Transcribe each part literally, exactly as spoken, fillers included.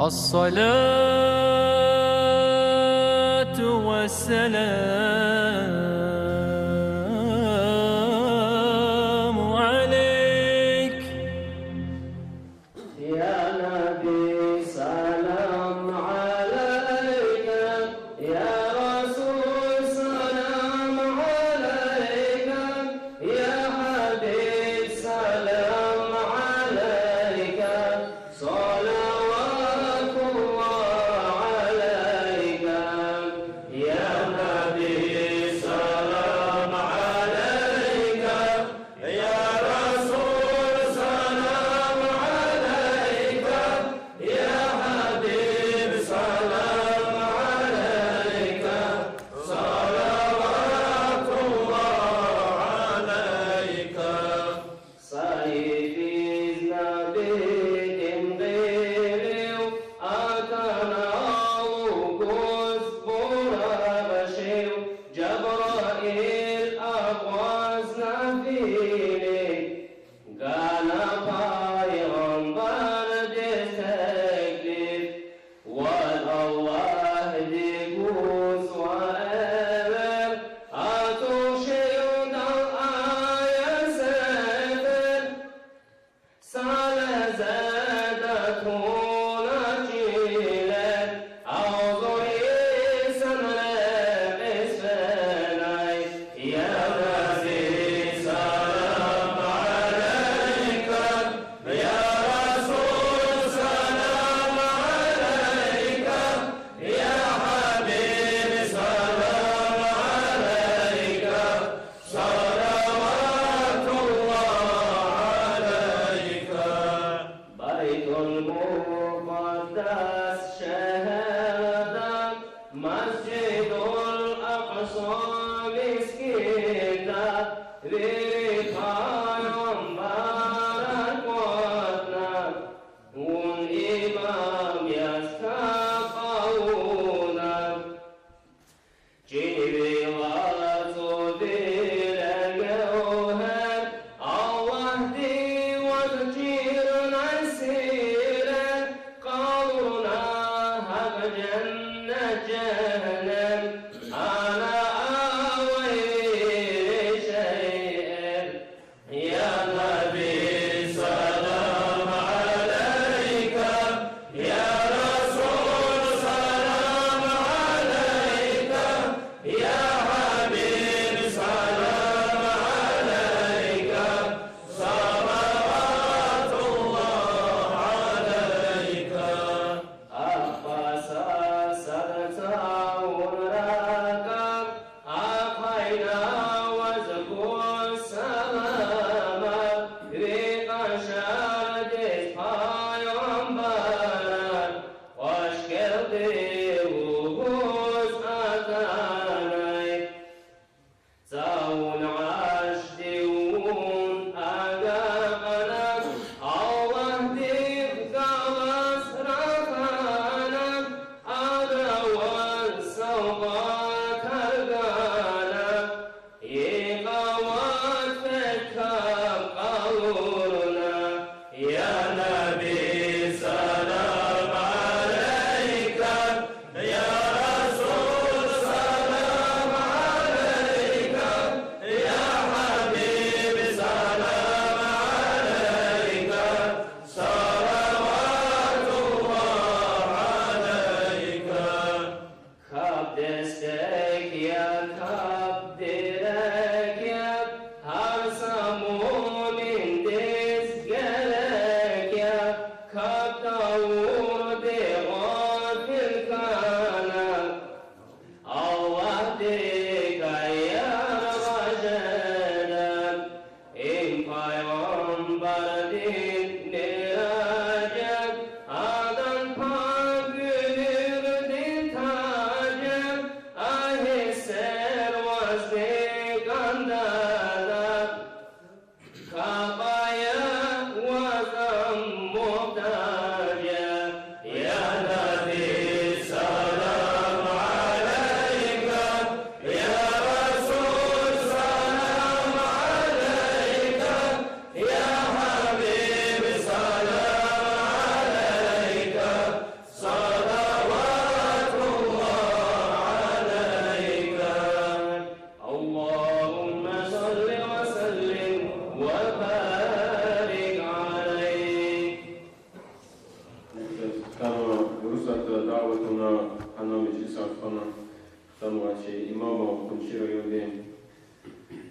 الصلاة والسلام عليك. يا نبي سلام عليك، يا رسول سلام عليك، يا حبيب سلام عليك، صلوات الله عليك. يا نبي سلام عليك، يا رسول سلام عليك، يا حبيب سلام عليك، صلوات الله عليك. Са йифиз набидин гъилив атана лугьуз бурабашив, Жабраил акъвазна вилик, гана пайгъамбардиз теклиф. Вад Аллагьди гузва эвер, атух шивдал ая сефер. Са легьзеда туна чилел, агъзур йисан рекьиз фенай. يا نبي سلام عليك، يا رسول سلام عليك، يا حبيب سلام عليك، صلوات الله عليك. Байтул Мукъаддас шегьерда, Масжидул Акъса мискинда, вири пайгъамбарар кӀватӀна, вун имам яз капӀ авуна. Чирвилер, цӀувилер, гевгьер, Аллагьди ваз чирнай сирер, къалурна Гьакь женнет, жегьеннем, ана авай вири шейэр.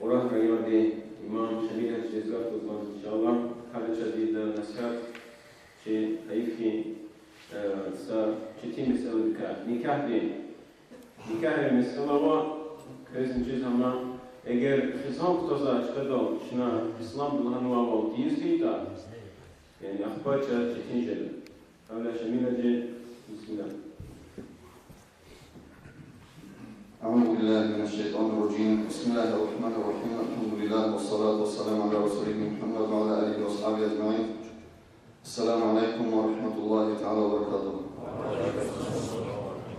Урагь райондин имам Шамил гьажидиз гаф гузва, иншаллагь, гьадаз чаз ийида насигьат чи гьайиф хьи, э, са четин месэладикай. Никягьдин, никягьдин месэла ава, квез чиз ама, эгер хизан кутазвай чкадал чна исламда лагьанвайвал тийиз хьайитӀа, яни ахпа чаз четин жеда. Гьавиляй Шамил гьажи, бисмиллагь. أعوذ بالله من الشيطان الرجيم. بسم الله الرحمن الرحيم. الحمد لله والصلاة والسلام على رسوله محمد وعلى آله وأصحابه أجمعين. السلام عليكم ورحمة الله تعالى وبركاته.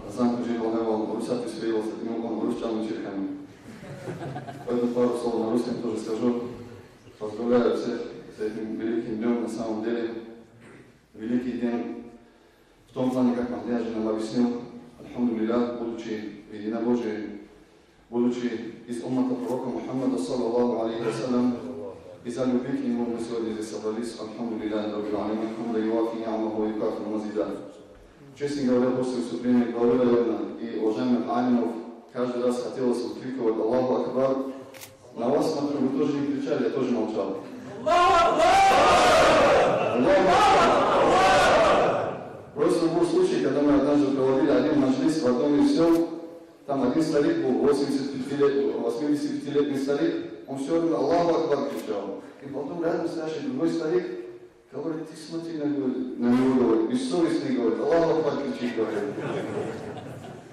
Азан хужи вагьайвал, урусатиз фейила са тӀимил кьван урус чӀални чир хьана. Поэтому пару слов на русском тоже скажу. Поздравляю всех с этим великим днём, на самом деле. Великий день в том плане, как Махди-гьажи нам объяснил, альхамдулиллях, будучи в единобожии, будучи из уммата пророка Мухаммада, саллаллаху алейхи ва саллям, из-за любви к нему мы сегодня здесь собрались, альхамдулиллях, раббиль алямин, хамдан юафи ни'амаху ва юкафи'у мазида. Честно говоря, после выступления главы района и уважаемых алимов каждый раз хотелось выкрикивать «Аллаху Акбар». На вас смотрю, вы тоже не кричали, я тоже молчал. Аллаху Акбар! Просто был случай, когда мы однажды проводили один маджлис в одном из сёл, там один старик был, восемьдесят пятилетний, восьмидесятипятилетний старик, он всё время «Аллаху Акбар» кричал. И потом рядом стоящий другой старик говорит: «Ты смотри на него, говорит, бессовестный, говорит, Аллаху Акбар кричит», говорит.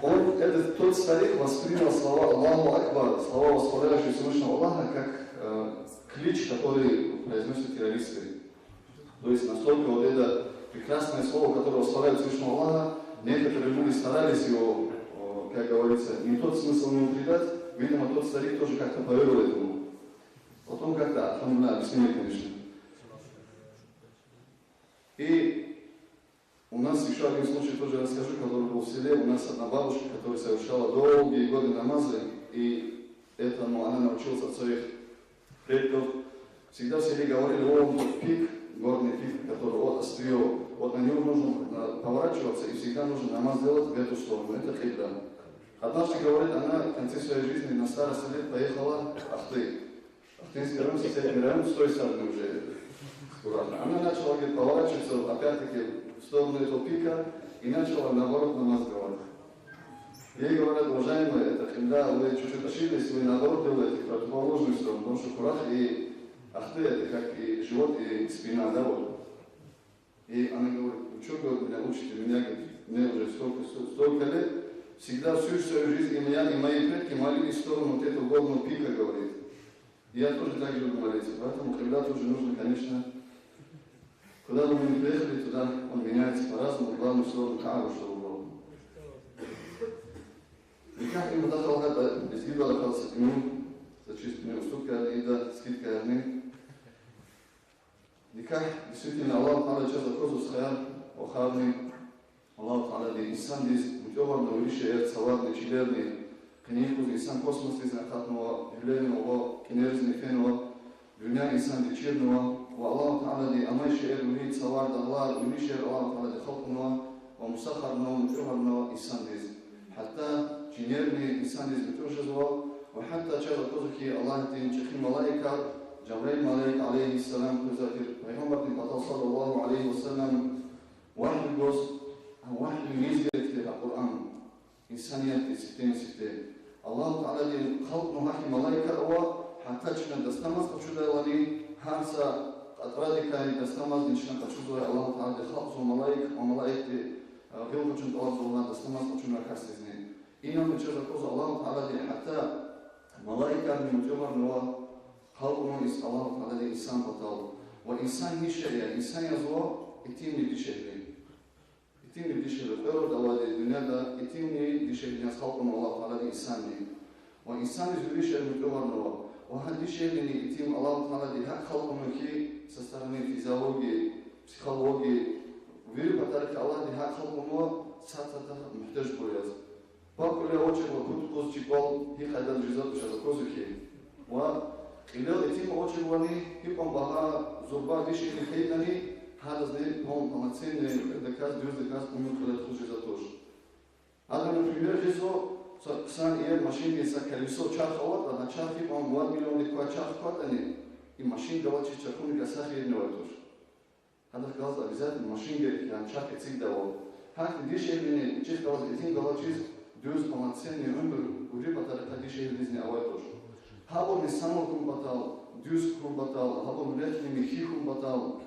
Он, этот, тот старик воспринял слова «Аллаху Акбар», слова, восхваляющие Всевышнего Аллаха, как, э, клич, который произносят террористы. То есть настолько вот это прекрасное слово, которое восхваляет Всевышнего Аллаха, некоторые люди старались его, э, как говорится, не тот смысл ему придать, видимо, тот старик тоже как-то поверил этому. Потом как-то, альхамдулиллях, объяснили, конечно. И у нас ещё один случай тоже расскажу, который был в селе. У нас одна бабушка, которая совершала долгие годы намазы, и этому она научилась от своих предков. Всегда в селе говорили: «О, вон тот пик, горный пик, который, вот, острие, вот на него нужно, э, поворачиваться, и всегда нужно намаз делать в эту сторону, это кибла». Однажды, говорит, она в конце своей жизни на старости лет поехала в Ахты. Ахтынский район, соседний район, с той стороны уже Курах. Она начала, говорит, поворачиваться опять-таки в сторону этого пика и начала, наоборот, намаз давать. Ей говорят: «Уважаемая, это кибла, вы чуть-чуть ошиблись, вы наоборот делаете в противоположную сторону, потому что Курах и Ахты — это как и живот, и спина, да, вот». И она говорит: «Вы чё, говорит, меня учите? Меня, говорит, мне уже столько, сто-, столько лет, всегда всю свою жизнь и я, и мои предки молились в сторону вот этого горного пика», говорит. «Я тоже так же буду молиться». Поэтому кибла тоже нужно, конечно, куда бы мы ни приехали, туда он меняется по-разному, главное, в сторону Каабы, чтобы было. Никягьдин мудахалат, да, лезгидалай хас, ну, за честь, ну, уступка, и да, скидка, ну. Никягь, действительно, Аллагьу Таала чаз аквазва стхаяр, вахарни, Аллагьу Таалади инсандиз муьтӀуьгъарна вири шейэр, цаварни, чилерни, къенин юкъуз инсан космосдизни акъатнава, вилерин ава, къенеризни фенва, дуьнья инсанди чирнава, ва Аллагьу Таалади амай шейэр, вири цавар, дагълар, вири шейэр Аллагьу Таалади халкьнава ва мусахарнава, муьтӀуьгъарнава инсандиз. Гьатта жинерни инсандиз муьтӀуьгъ жезва, ва гьатта чаз аквазва хьи, Аллагьдин чӀехи малаикар, Жабраил малаик, алейгьиссалам, къвезвай тир Пайгъамбардин патал, саллаллагьу алейгьи ва саллам, вагьй гваз, вагьй низ герек тир, а Къуръан, инсаниятдиз сифтени-сифте. Аллагьу Таалади халкьнава гьахьтин малаикар ава, гьатта чна дастамаз къачудайлани, гьар са кьатӀрадикай дастамазни чна къачузвай, Аллагьу Таалади халкьзава малаик, ва малаикди, а, гъил къачун тӀалабзава дастамаз къачунрай касдизни. Инал чаз аквазва, Аллагьу Таалади гьатта малаикарни муьтӀуьгъарнава, халкьнава Аллагьу Таалади инсан патал. Ва инсан нишаяр, инсан язва итимни дишегьли. Итимни дишегьли, кьве арада авайди дуьньяда итимни дишегьлияр халкьнава Аллагьу Таалади инсанни. Ва инсандиз вири шейэр муьтӀуьгъарнава. Ва гьа дишегьлини итим Аллагьу Таалади гьакӀ халкьнава хьи, со стороны физиологии, психологии, вири патарихъай Аллагьди гьакӀ халкьнава, сад-садахъ муьгьтежбур яз. Пак кьуьле авачирла пуд-къуз чӀикӀвал гьи къайдада жезва чаз аквазва хьи. Ва кьилел итим авачирлани гьикьван багьа зурба дишегьли хьайитӀани, гьадазни пол-, полноценный, кьилдаказ, дуьздаказ уьмуьр кьиле тухуз жезва туш. Гьадан пример жезва, Са хъсан иер машиндин са колесо, чарх аватӀа, гьа чарх икьван вад миллиондик квай чарх кватӀани, и машин галачиз чахунрикай са хийирни авай туш. Гьадахъ галаз обязательно машин герек я, чарх эцигдайвал. Гьахьтин дишегьлини ичӀихъ галаз итим галачиз дуьз полноценный уьмуьр куьруь патарихъай дишегьлидизни авай туш. Гьабурни санал хьун патал, дуьз хьун патал, гьабурни рехъни михьи хьун патал,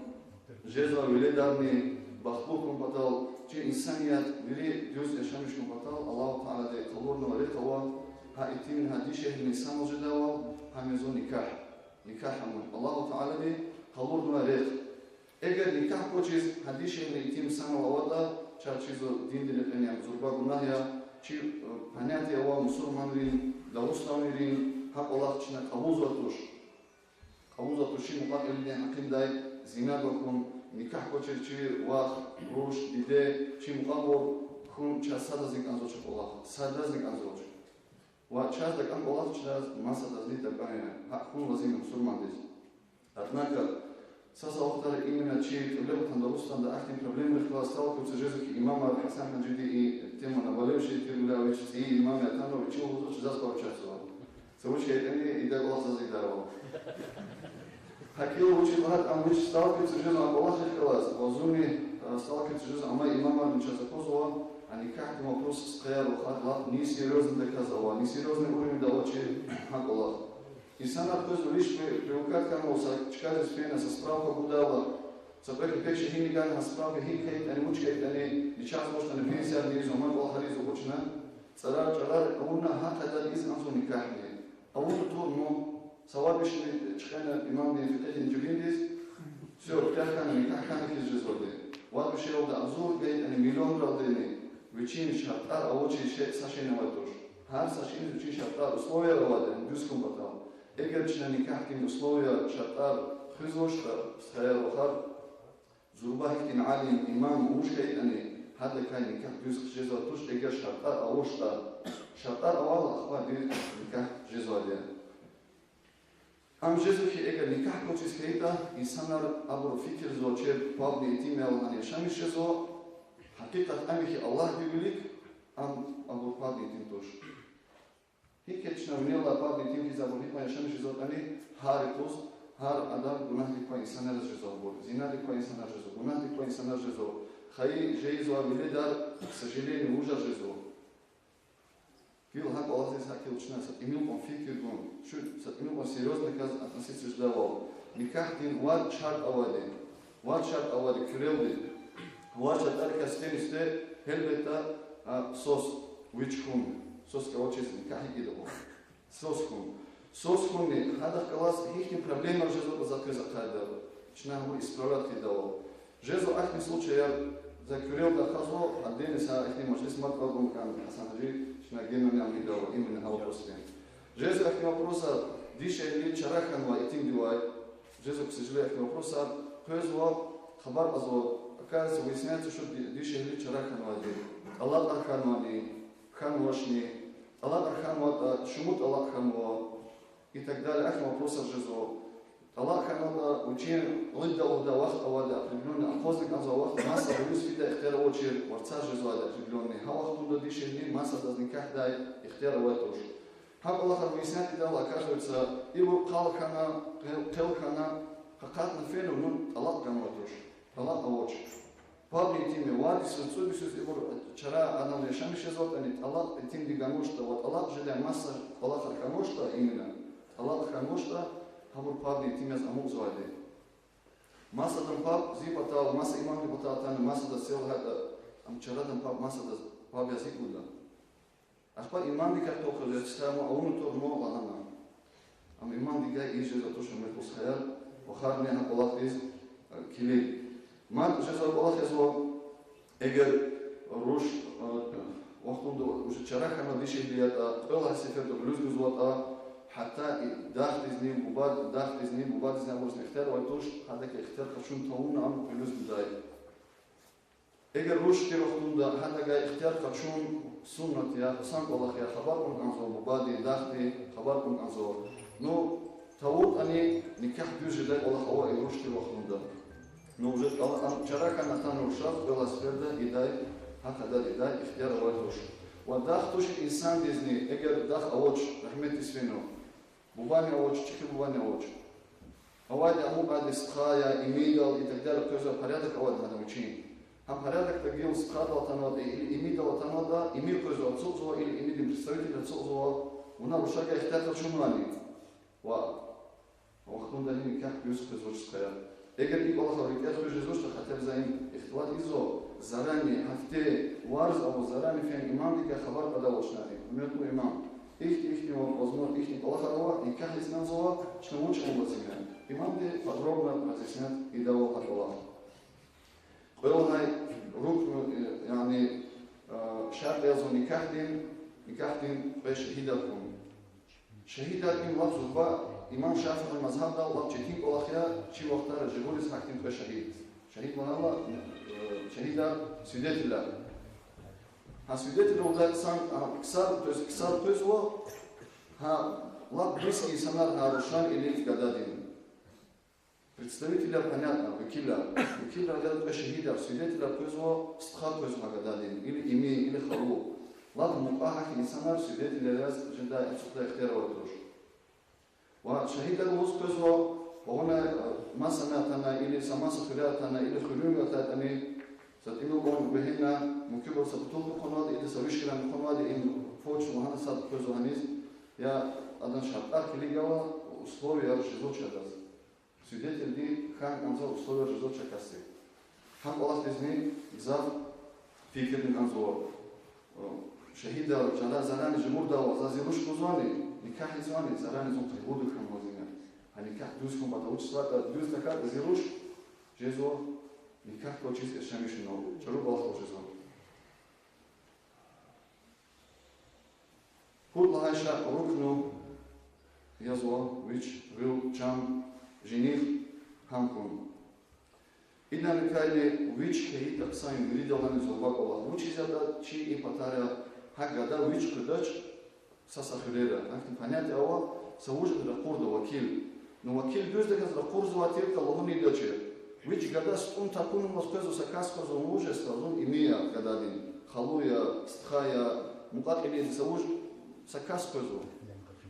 жезвай веледарни бахтлу хьун патал, чи инсаният вири дуьз яшамиш хьун патал Аллагьу Таалади къалурнавай рехъ ава, гьа итимни, гьа дишегьлини санал жедайвал, гьам я зун никягь. Никягь гьам я Аллагьу Таалади къалурнавай рехъ. Эгер никягь квачиз гьа дишегьли, итим санал аватӀа, чаз чизва диндин рекье зурба гунагь я, чи, э, понятие ава мусурманрин, дагъустанвийрин, гьа кӀвалах чна кьабулзавай туш. Кьабулзавай туш чи мукьва-кьилийрин гьакъиндай, зина гвахьун, никягь квачир чи вах, руш, диде, чи мукьвабур хьун чаз садазни кӀанзавач а кӀвалах, садазни кӀанзавач. Ва чаз дакӀан кӀвалах чаз масадазни дакӀан я, гьакӀ хьун лазим я мусурмандиз. Однако, са-са вахтара именно чи Кьиблепатан Дагъустанда ахьтин проблемайрихъ галаз сталкиваться жезва хьи, имамар, Гьасан-гьажиди и тема наболевшая тирвиляй, вич цӀийи имам я, атанва, вичи лугьузва, чаз за кӀвалах чахъ зун. Са вуч хьайитӀани, ида кӀвалах заз ийидарвал. ГьакӀ я, вучиз лагьайтӀа ам вич сталкиваться жезва а кӀвалахрихъ галаз, ва зунни, э, сталкиваться жезва, амма имамарни чаз аквазва, а никягьдин вопрос стхаяр-вахар лап несерьёзно даказ ава, несерьёзный уровеньда ава чи гьа кӀвалах. Инсанар къвезва лишь бы привыкать хьанвал са чкадиз фена, са справка гудайла, са кьве кепек шехьиз гана, гьа справка гьикӀ хьайитӀани, вуч хьайитӀани, ничагъ зун чна пенсиярни ийизва, ман кӀвалахар ийизва, къачуна, цӀарар-чӀарар авуна, гьа кьадар ийиз кӀанзава никягьни. Авуна турму, са вад вишни чкӀана имамдин фикьигьдин жибиндиз, всё, куьтягь хьана, никягь хьана хьиз жезвайди. Вад вишералди агъзур гайитӀани, миллионралдини, вичин шартӀар авачиз шей, са шейни авай туш. Гьар са шейиниз вичин шартӀар, условияр авайди, дуьз хьун патал. Эгер чна никягьдин условияр, шартӀар хуьзвачтӀа, стхаяр-вахар, зурба гьихьтин алим, имам вуж хьайитӀани, гьадакай никягь дуьз хъжезвай туш, эгер шартӀар авачтӀа. ШартӀар авайла ахпа дуьз никягь жезвайди я. Ам жезва хьи, эгер никягь квачиз хьайитӀа, инсанар абуру фикирзавачир, пабни итим я лагьана яшамиш жезва, гьакъикъат ам я хьи, Аллагьдин вилик ам абур пабни итим туш. ГьикӀ чна винелай пабни итим хьиз абур гьикьван яшамиш жезватӀани, гьар юкъуз, гьар адан гунагьдик квай инсанар жезва абур, зинадик квай инсанар жезва, гунагьдик квай инсанар жезва, хайи жезва веледар, к сожалению, вужар жезва. Гила гьа кӀвалахдиз гьакӀ чна са тӀимил кьван фикир гун, чун са тӀимил кьван серьёзно кваз относиться жедайвал. Никягьдин вад шартӀ авайди, вад шартӀ авайди куьрелди, вад шартӀарикай сифтени-сифте, гьелбетда, а, сос, вич хьун, сос кӀвачиз никягь ийида кьван. Сос хьун. Сос хьунни, гьадахъ галаз гьихьтин проблемаяр жезватӀа, за квез ахъайда, чна гьабур исправлять хъийидайвал. Жезва ахьтин случаяр, за куьрелди ахъайзава, отдельно са ихьтин межлис мад кӀватӀун кӀанда, Гьасан-гьажи чна генани ам ийидайвал, именно гьа вопросдин. Жезва ахьтин вопросар, дишегьли чара хьанвай итимдивай. Жезва, к сожалению, ахьтин вопросар, къвезва, хабар кьазва, оказывается, выясняется, что ди-, дишегьли чара хьанвайди. ТӀалакьар хьанвани, хьанвачни, тӀалакьар хьанватӀа, шумуд тӀалакь хьанва, и так далее, ахьтин вопросар жезва. ТӀалакь хьанватӀа, вичин идда лугьудай вахт авайди, определённый, акъвазна кӀанзавай вахт, маса гъуьлуьз фидай ихтияр авачир, варцар жезвайди определённый. Гьа вахтунда дишегьли масадаз никягьдай ихтияр авай туш. Гьа кӀвалахар выяснять ийидайла, оказывается, ибур къал хьана, къел, къел хьана, къакъатна фена, ну, тӀалакь ганвай туш. ТӀалакь авач. Пабни итимни вад йисуз, цӀуд йисуз ибур чара адан яшамиш жезватӀани, тӀалакь итимди ганвачтӀа ва тӀалакь жедай маса кӀвалахар хьанвачтӀа, именно тӀалакь хьанвачтӀа, гьабур пабни итим яз амукьзавайди. Масадан паб зи патал, маса имамдин патал атана, масадаз сел гьатӀа, ам чарадан паб масадаз паб яз гьикӀ лугьуда? Ахпа имамдикай толхъуз, я стха, ма авуна тур, ма лагьана. Ам имамдикай ийиз жезва туш, гьуьрметлу стхаяр, вахарни гьа кӀвалахдиз, э, килиг. Мад жезва кӀвалах язва, эгер руш, э, вахтунда уже чара хьанвай дишегьли ятӀа, кьвед лагьай сеферда гъуьлуьз гузватӀа, гьатта и дахдизни, буба-, дахдизни, бубадизни абурузни ихтияр авай туш, гьадакай ихтияр къачун тавуна ам гъуьлуьз гудай. Эгер руш тир вахтунда гьадакай ихтияр къачун суннат я, хъсан кӀвалах я, хабар кьун кӀанзава бубади, дахди, хабар кьун кӀанзава. Ну, тавуртӀани, никягь дуьз жедай кӀвалах ава и руш тир вахтунда. Ну, уже кӀвала-, ам чара хьана атана рушаз, кьвед лагьай сеферда идай, гьа кьадар идай ихтияр авай туш. Ва дахъ туш инсандизни, эгер дахъ авач, рагьметдиз фена, бубани авач, чӀехи бубани авач, авайди амукьайди стха я, имидал и так далее къвезвай порядок авайди гьадан вичин. Гьа порядокда гила стхадал атанватӀа или имидал атанватӀа, ими къвезва, ацукьзава или имидин представитель ацукьзава, вуна рушадай ихтилат къачунвани. Ва вахтунда и никягь дуьз къвезвач стхаяр. Эгер и кӀвалахар рикӀел хуьз жезвачтӀа, хотя бы за им ихтилат ийизва, заранее, гьафте варз аваз заранее фена имамдикай хабар кьадайла чна: гьуьрметлу имам, ихьтин-ихьтинвал, возможно, ихьтин кӀвалахар ава, никягь ийиз кӀанзава, чна вуч авун лазим я? Имамди подробно разъяснять ийидайвал гьа кӀвалах. Кьвед лагьай рукну, э, яни, э, шартӀ язва никягьдин, никягьдин кьве шагьидар хьун. Шагьидар им лап зурба, имам ШафигӀи мазгьабдал лап четин кӀвалах я чи вахтара жагъуриз гьахьтин кьве шагьид. Шагьид лагьайла, э, шагьидар, свидетелар. Гьа свидетелар лугьудай хъсан, гьа ксар, то есть ксар къвезва, гьа лап близкий инсанар, гьа рушан или гададин. Представителар, понятно, векилар. Векилар лагьайла кьве шагьидар, свидетелар къвезва, стха къвезва гададин, или ими, или халу. Лап мукьва гьахьтин инсанар свидетелар яз жедай, ацукьдай ихтияр авай туш. Ва шагьидар лугьуз къвезва, вуна, э, масана атана, или са маса хуьре атана, или хуьруьнви атайтӀани, са тӀимил кьван вегьена, муькуьбур са бутылка хъванвайди, или са вишкиран хъванвайди, им фочун лагьана сад къвезва гьаниз, я адан шартӀар килигайла, условияр жезвач адаз. Свидетельди хьана кӀанзава условияр жезвач а касди. Гьа кӀвалахдизни гзаф фикирни кӀанзава. Шагьидар, жагъа заранее жагъурдайвал, заз зи руш гузвани, никягь ийизвани, заранее зун къайгъуда хьун лазим я. Гьа никягь дуьз хьун патал, вучиз лагьайтӀа дуьз тахьайтӀа зи руш, жезва, никягь квачиз яшамиш жезвани, чӀуру кӀвалах жезва. Пуд лагьай шартӀ, рукну, язва вич, гъил, чан, жених, гьам хьун. Иданрикайни вич хьайитӀа хъсан я виридалайни зурба кӀвалах. Вучиз ятӀа чи и патара гьа гада вич къведач са-са хуьрера. Гьахьтин понятие ава, са вуж ракъурда вакил. Ну, вакил дуьздаказ ракъурзавай тиртӀа лугьун ийидачир. Вич гада сутӀун такунмаз къвезва, са кас къвезва, вун вуж я, зун ими я гададин, халу я, стха я, мукьва-кьилиди са вуж, са кас къвезва.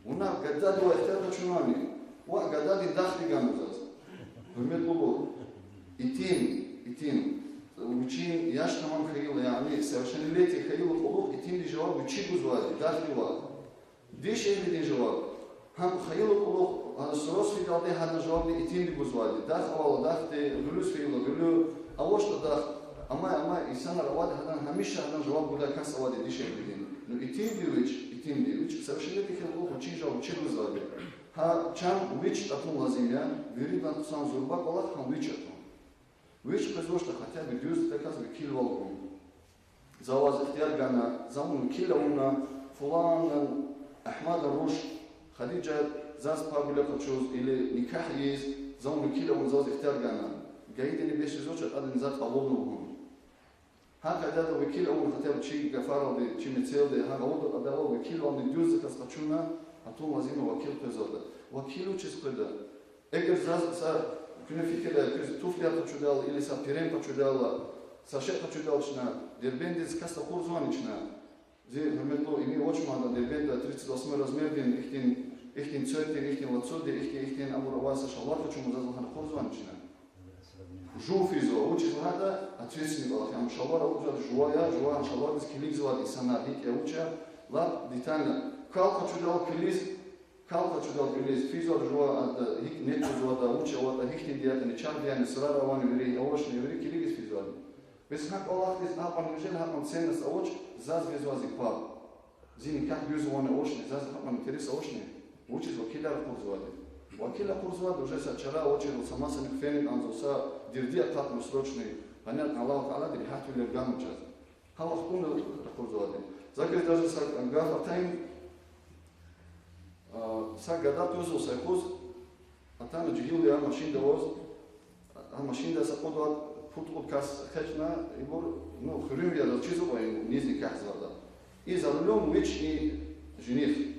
Вуна гададивай ихтияр къачунвани? Ваъ, гададин дахди ганва заз. Гьуьрметлубур, итим, итим, вичин яш тамам хьайила, яни совершеннолетие хьайила кьулухъ итимдин жаваб вичи гузвайди, дахдивай. Дишегьлидин жаваб. Гьам хьайила кьулухъ, гьана сураз фидалди гьадан жавабни итимди гузвайди. Дахъ авайла дахди, гъуьлуьз фейила гъуьлуь, авачтӀа дахъ. Амай, амай инсанар авайди гьадан, гьамиша гьадан жаваб гудай кас авайди дишегьлидин. Ну, итимди вич, итимди вич, совершеннолетие хьайила кьулухъ вичин жаваб вичи гузвайди. Гьа чан вич атун лазим я, виридалай хъсан, зурба кӀвалах гьам вич атун. Вич къвезвачтӀа, хотя бы дуьздаказ векилвал гун. За ваз ихтияр гана, за вун векил авуна, фуланан, Агьмадан руш, Хадижат, заз пагуле къачуз или никягь ийиз, за вун векил авуна, за ваз ихтияр гана. Гайидани бес жезвач, атӀани за кьабулна лугьун. Гьа къайдада векил авуна, хотя бы чи гафаралди, чи мецелди, гьа гъавурда кьадайвал векилвални дуьздаказ къачуна, атун лазим я вакил къвезватӀа. Вакил вучиз къведа? Эгер заз са, куьне фикирдай, квез туфлияр къачудайла или са перем къачудайла, са шей къачудайла чна, Дербентдиз кас ракъурзавани чна? Зи гьуьрметлу ими авач мада Дербентда тридцать восьмой размердин, ихьтин, ихьтин цветдин, ихьтин лацудин, ихьтин, ихьтин абур авай са шалвар къачун заз лагьана ракъурзавани чна? Жув физва, вучиз лагьайтӀа ответственный кӀвалах я. Ам шалвар алукӀзавайди жува я, жува шалвардиз килигзавайди инсанар, гьикӀ я, вуч я, лап детально. Кал къачудайла килиз, кал къачудайла килиз, физвайди жува ада, гьикӀ некӀузватӀа, вуч аватӀа, гьихьтинди ятӀани, чандин яни, сурар авани вири, авачни вири килигиз физвайди. Бес гьа кӀвалахдиз гьакьван, неужели гьакьван ценность авач, заз визвай зи паб? Зи никягь дуьз авани авачни, заз гьакьван интерес авачни, вучиз вакилар ракъурзавайди? Вакил ракъурзавайди уже са чара авачирла, са масаник фена кӀанзава, са дерди акъатна срочный, понятно, Аллагьу Таалади регьятвилер ганва чаз. Гьа вахтунда ракъурзавайди. За квез даже са гаф атайин, а, са гада къвезва са юкъуз, атана жегьил я машинда аваз, а машинда са кьуд вад, пуд-кьуд кас экъечӀна, ибур, ну, хуьруьнви я, заз чизва кьван, низ никягьзаватӀа. И за рулем, вич и жених.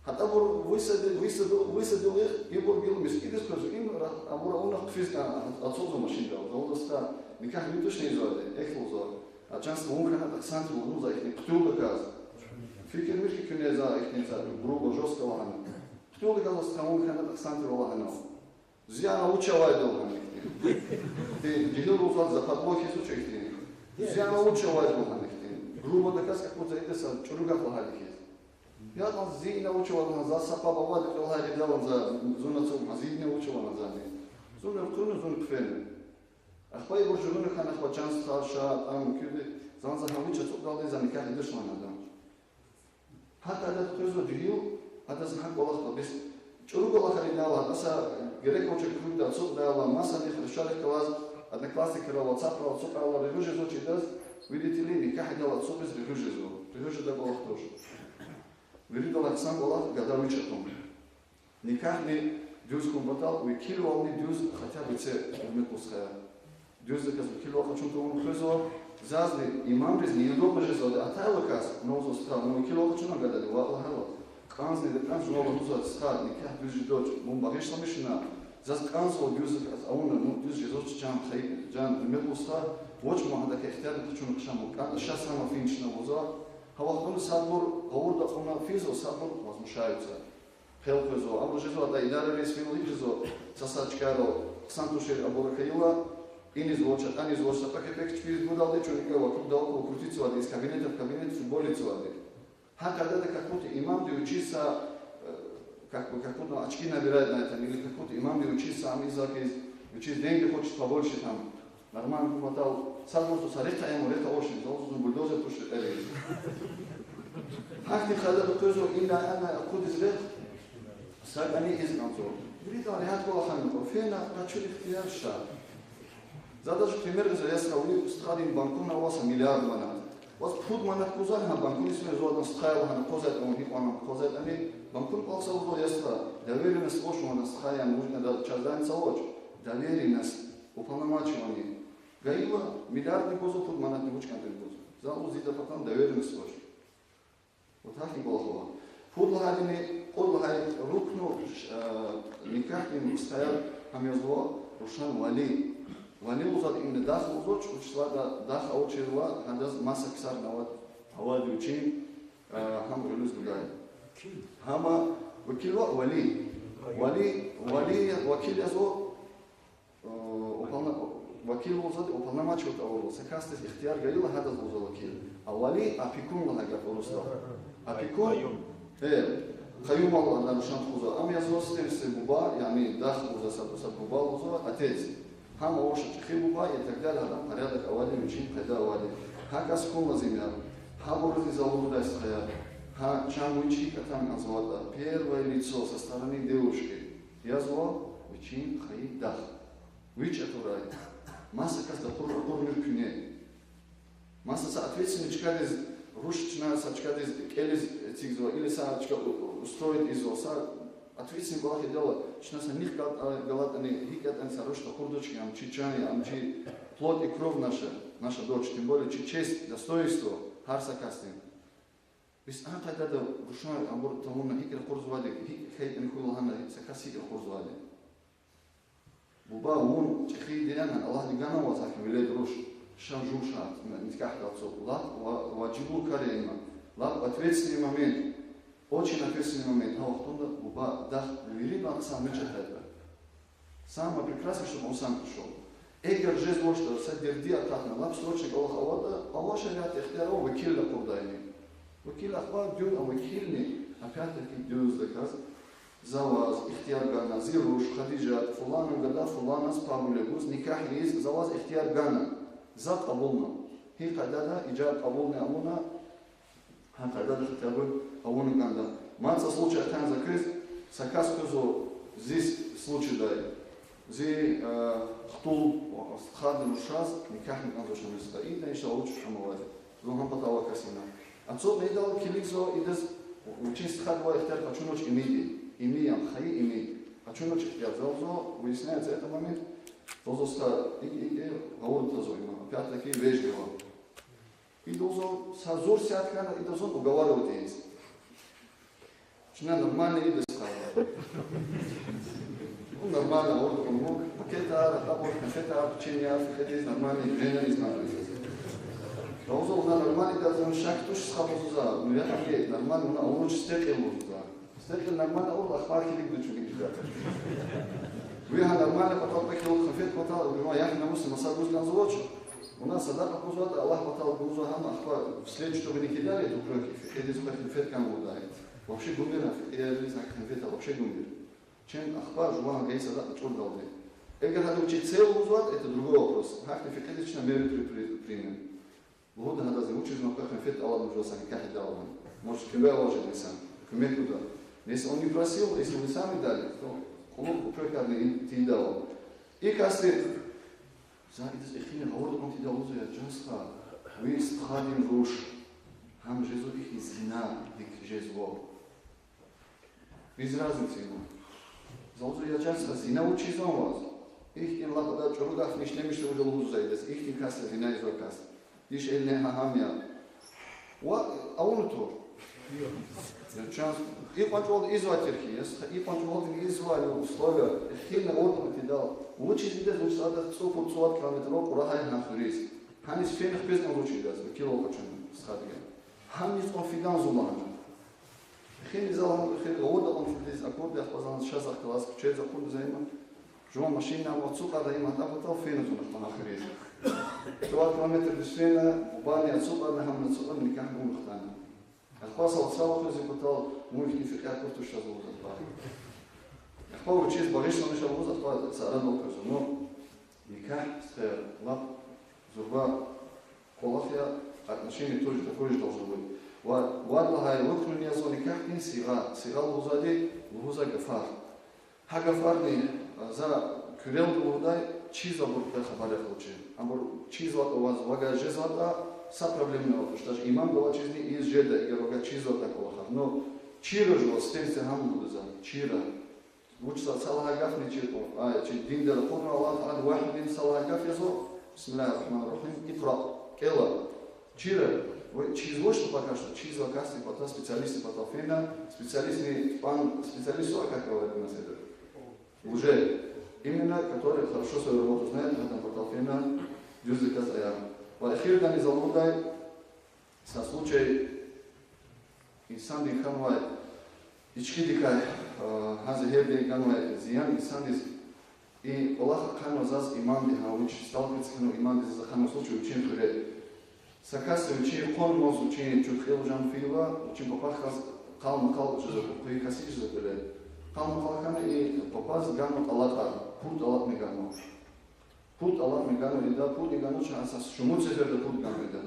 ГьатӀа абур высади-, высади-, высадил их, ибур гила мискӀиндиз къвезва, им ра-, абур авуна хъфиз кӀан, ацукьзава машиндал. Галаз са никягьни тушни ийизвайди, эхь лугьузва. А чан стха вун хьанатӀа хъсан тир лугьузва ихьтин хъуьтуьлдаказ. Фикирмир хьи куьне за ихьтин за грубо, жёстко лагьана. Хъуьтуьлдаказ стха вун хьанатӀа хъсан тир лагьана. Зиян вуч авайди лагьана ихьтин. Ихьтин жегьил лугьузвайди за патав хьиз вуч ихьтин. Зиян вуч авайди лагьана ихьтин. Грубодаказ как будто ида са чӀуру гаф лагьайди хьиз. ЯтӀан зиян вуч авайди лагьана, за са паб авайди кьве лагьай гъидалан за, зун ацукьна зиян вуч авайди лагьана зани. Зун элкъуьрна, зун хъфена. Ахпа ибур жугъуна хьана, ахпа чан стха, ша, тӀам, куьди, зан за гьа вич ацукьдалди за никягь ийидач лагьана адан. Гьа къайдада къвезва жегьил, адаз гьа кӀвалах, бес чӀуру кӀвалахар ийидайла, аса герек авачир кругда ацукьдайла, масанихъ, рушарихъ галаз, одноклассникрал, ватсапрал ацукьайла, регъуь жезвач идаз, видите ли, никягь ийидайла ацукьиз регъуь жезва. Регъуь жедай кӀвалах туш. Виридалай хъсан кӀвалах гада вич атун. Никягьни дуьз хьун патал векилвални дуьз хотя бы це гьуьрметлу стхаяр. Дуьздаказ векилвал къачун тавуна къвезва, зазни имамриз неудобно жезвайди атайла кас, ну, зун стха, ну, векилвал къачуна гадади, ваъ лагьайла. КӀанзни дакӀан жуван лугьузва, стха, никягь дуьз жедач, вун багъишламишна, заз кӀанзава дуьздаказ авуна, ну, дуьз жезвач, чан хайи, чан гьуьрметлу стха, вач, ман гьадакай ихтияр къачуна хъжа, ман кӀан, ша сама фин чна лугьузва. Гьа вахтунда садбур гъавурда акьуна физва, садбур возмущаются. Хъел къвезва, абур жезва, атӀа идарариз фейила, икӀ жезва, са-са чкайрал, хъсан тушир абур хьайила, инизва, чатӀанизва, са пакетдик чпиз гудалди чуникӀа вакук-давакула крутицавайди, из кабинета в кабинет футболицавайди. Гьа къайдада как будто имамди вичиз са, э, как бы, как будто очки набирает на этом, или как будто имамди вичиз са ам изакиз, вичиз деньги хочет побольше там. Нормально хьун патал, садбуру са рехъ ая, рехъ авачни, залуз зун бульдозер туш рекьери. Гьахьтин къайдада къвезва, ина ана акъудиз рехъ, са кӀани ийиз кӀанзава. Вирида регьят кӀвалахар мукьва, фена, къачу ихтияр ша. За даже пример гъизва, я стха, ви стхадин банкун ава са миллиард манат. Ваз пуд манат гузвани гьа банкуниз, фена, зун адан стха я лагьана, акъвазайтӀа вун, гьикьван акъвазайтӀани, банкун кӀвалахзава, я стха, доверенность авач вун адан стха яни, вуж адан, чаз даница авач. Доверенность. Уполномочивание. Гайила миллиардни гузва, пуд манатни вуч кӀантӀани гузва. Залуз ида патан доверенность авач. Вот гьахьтин кӀвалах ава. Пуд лагьайдини кьуд лагьай рукну, э, никягьдин стхаяр, гьам язва рушан вали. Вали лугьузвайди им дах лугьузвач, вучиз лагьайтӀа дах авачирла гьадаз маса ксарни авайди вичин, э, гьам гъуьлуьз гудай. Гьама векил ва вали. Вали, вали, векил язва, э, уполно-, векил лугьузвайди уполномочивать авурла, са касдиз ихтияр гайила, гьадаз лугьузва векил. А вали опекун лагьай гаф урусдал. Опекун, къаюм. Э, къаюмвал ана рушан тухузва. Ам язва сифте-сифте буба, яни дах лугьузва, са, са буба лугьузва, отец. Гьам авач чӀехи буба, и так далее, гьадан порядок авайди, вичин къайда авайди. Гьа кас хьун лазим я. Гьабуруз и залумдай стхаяр. Гьа чан вич гьикӀ атана кӀанзаватӀа, первое лицо со стороны девушки. Язва вичин хайи дах. Вич атурай. Маса кас дакъур-акъурмир куьне. Маса са ответственный чкадиз, руш чна са чкадиз кӀелиз эцигзава, или са чка у-, устроить ийизва, са ответственный кӀвалах ийидайла, чна са нихъ гал-, галатӀани, гьикӀ ятӀани са руш дакъурдач хьи, ам чи чан я, ам чи плоть и кровь наша, наша дочь, тем более чи честь, достоинство гьар са касдин. Бес а къайдада рушан абур тавуна гьикӀ ракъурзавайди, гьикӀ хьайитӀани хьуй лагьана, са кас гьикӀ ракъурзавайди. Буба, вун чӀехи дияна, Аллагьди гана ваз гьахьтин велед руш, ша жув ша, никягьдал ацукь, лап ва-, важиблу кар я им, лап ответственный момент, очень ответственный момент, гьа вахтунда буба, дах, виридалай хъсан муьжуьд атайтӀа. Самое прекрасное, чтоб он сам пришёл. Эгер жезвачтӀа, са дерди акатна, лап срочный кӀвалах аватӀа, авай шариатда ихтияр ава векилди акъудайни. Векил ахпа дуьз, а векилни, опять-таки, дуьздаказ, за ваз ихтияр гана, зи руш, Хадижат, фуланан гада фуланаз паб виле гуз, никягь ийиз за ваз ихтияр гана, за кьабулна. Гьи къайдада ижаб кьабулни авуна, гьа къайдада хотя бы авуна кӀанда. Мад са случай атана за квез, са кас квезва зи случайдай. Зи, э, хтул стхадин рушаз никягьни кӀанзавач ам стха. Ида иншаллагь вуч хьанвайди. Зун гьам патал авай кас я ина. Ацукьна идал килигзава, идаз вичин стхадивай ихтияр къачунач имиди. Ими ям, хайи ими. Къачунач ихтияр, за лугьузва, выясняется этот момент. За лугьузва стха, икӀ, икӀ, гъавурда тазва има. Опять-таки вежливо. Ида лугьузва, са зур сят хьана, ида зун уговаривать ийиз. Чна нормальный ида стха. Ну, нормально, вот, ну, пакетар, атӀа, конфетар, печеньеяр, пакетиз нормальный, время не знаю. Лугьузва, вуна нормальный ятӀа, зун шак туш, схаб лугьузва. Ну, яни нормальный, вуна авур вуч, стекьил лугьузва. Стекьил нормальный авур, ахпа килигда чун гила. Ви гьа нормальный патал, пекил, конфет патал, вуна яхъ намус маса гуз кӀанзавач. Вуна садакьа гузватӀа, Аллагь патал гузва гьам, ахпа в след, чтобы не кидали эти упрёки, фикьидиз квехъ конфет кӀан лугьудай. Вообще гумир, фикьидиз гьа конфет вообще гумир. Чун ахпа жуван гайи садакьа чӀурдалди. Эгер гьада вичи цель лугьузватӀа, это другой вопрос. Гьахьтин фикьидиз чна меры при-, при-, примем. Лугьуда гьадаз, вучиз вуна квехъ конфет алад жуваз са никахь ийидайла. Может, куьмек авай жеда инсан, куьмек гуда. Если он не просил, если вы сами дали, то кьулухъ упрёкарни тийидайвал. И касди, за идаз эхине гъавурда кьун тийидайла лугьузва, я чан стха, ви стхадин руш, гьам жезва ихьтин зинадик жезва. Без разницы ему. За лугьузва, я чан стха, зина вучиз ийизва ваз? Ихьтин лап ада чӀуру гаф ишлемишзава, вуж лугьузва за идаз, ихьтин кас я зина ийизвай кас. Дишегьли гьа гьам я. Ва авуна тур. Я чан стха, икьван чӀавалди ийизвай тир хьи, я стха, икьван чӀавалди ийизвай условия, эхирни гъавурда кьун тийидайла. Вучиз идаз, вучиз адаз цӀуд-цӀувад километр кьурагьай гьа хуьруьз? Гьаниз фена хквез кӀанзавач идаз, векил авай чун стхадиз. Гьаниз кьван фидан зун лагьана. Эхир за лагьана, эхир гъавурда кьун тийидайла, акурди, ахпа за лагьана, ша захъ галаз куьчедиз акурди за има. Жуван машинни ам ацукьарна, им атӀа патал фена зун ахпа гьа хуьруьз. ЦӀувад километрдиз фена, бубани ацукьарна, гьамни ацукьарна, никягь гун хтана. Ахпа са вацралди къвезвай патал, вун ихьтин фикьяр кутуш жезва лугьуз ахпа. Ахпа вучиз багъишламиш лугьуз ахпа са арадал къвезва. Ну, никягь, стхаяр, лап зурба кӀвалах я, отношение тоже такое же должно быть. Ва вад лагьай рукнуни язва никягьдин сигъа, сигъа лугьузвайди, лугьузвай гафар. Гьа гафарни, а, за куьрелди лугьудай, чизвайбурукай хабар яхъ лугьуз. Абур чизватӀа, ваз вагай жезватӀа, са проблемани авач, даже иман галачизни ийиз жеда, эгер вагай чизватӀа кӀвалахар. Ну, чира жуваз, сифтени-сифте гьам лугьуда за, чира. Вуч са, са лагьай гафни чир кьун, а, чи диндал акъудна, Аллагь Таала вагьидин са лагьай гаф язва, بسم الله الرحمن الرحيم, اقرأ, кӀела. Чира, ва чизвач пока что, чизвай касдин патал, специалистдин патал фена, специалистни, пан специалист, как говорят у нас это, уже, именно, который хорошо свою работу знает, гьадан патал фена, дуьздаказ ая. Ва эхирдани за лугьудай, са случай, инсандин хьанвай ичкидикай, а, гьа зегьердин ганвай зиян инсандиз, и кӀвалах ахъайнавай заз имамди, гьа вич сталкиваться хьанвай имамди заз ахъайнавай случай вичин хуьре. Са касди вичин къванмаз, вичин чуткьел жан фейила, вичин папахъ галаз къал-макъал жезва, къуй касди жезва кӀвале. Къал-макъал хьана, и папаз ганва тӀалакьар, пуд тӀалакьни ганва. Пуд тӀалакьни ганва ида, пудни ганва, чан са шумуд сеферда пуд ганва ида.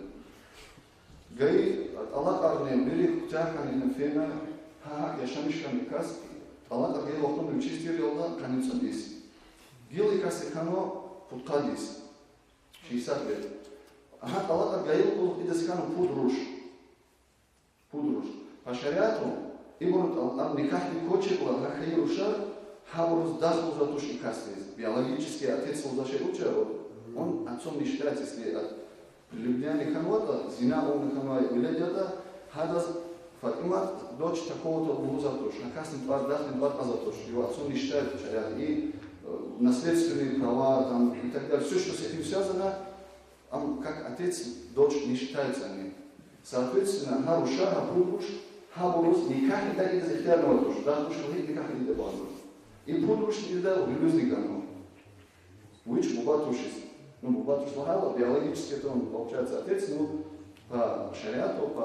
Гайи тӀалакьарни вири куьтягь хьана, ина фена, гьа гьакӀ яшамиш хьана и кас, тӀалакьар гайи вахтунда вичиз тир ялда къанни цӀуд йис. Гила и касди хьанва пудкъад йис, шестьдесят лет. Гьа тӀалакьар гайила кьулухъ идаз хьанва пуд руш. Пуд руш. По шариату, ибурун тӀал-, ам никахьдик квачирла, гьа хьайи рушар, гьабуруз дах лугьузвай туш и касдиз. Биологический отец лугьузвай шей вуч я, вот, он отцом не считается, если от прелюбодеяния хьанватӀа, зина авуна хьанвай велед ятӀа, гьадаз ФатӀимат, дочь такого-то лугьузвай туш, гьа касдин тӀвар, дахдин тӀвар кьазвай туш, его отцом не считают шариат, и, э, наследственные права, там, и так далее, всё, что с этим связано, ам как отец, дочь не считаются они. Соответственно, гьа рушар, гьа пуд руш, гьабуруз никахь ийидай идаз ихтияр авай туш, дах туш хьайи никахь ийидай кӀанзава. И пуд рушни идаз гъуьлуьзни ганва. Вич буба тушиз. Ну, буба туш лагьайла, биологически это он, получается, отец, ну, по шариату, по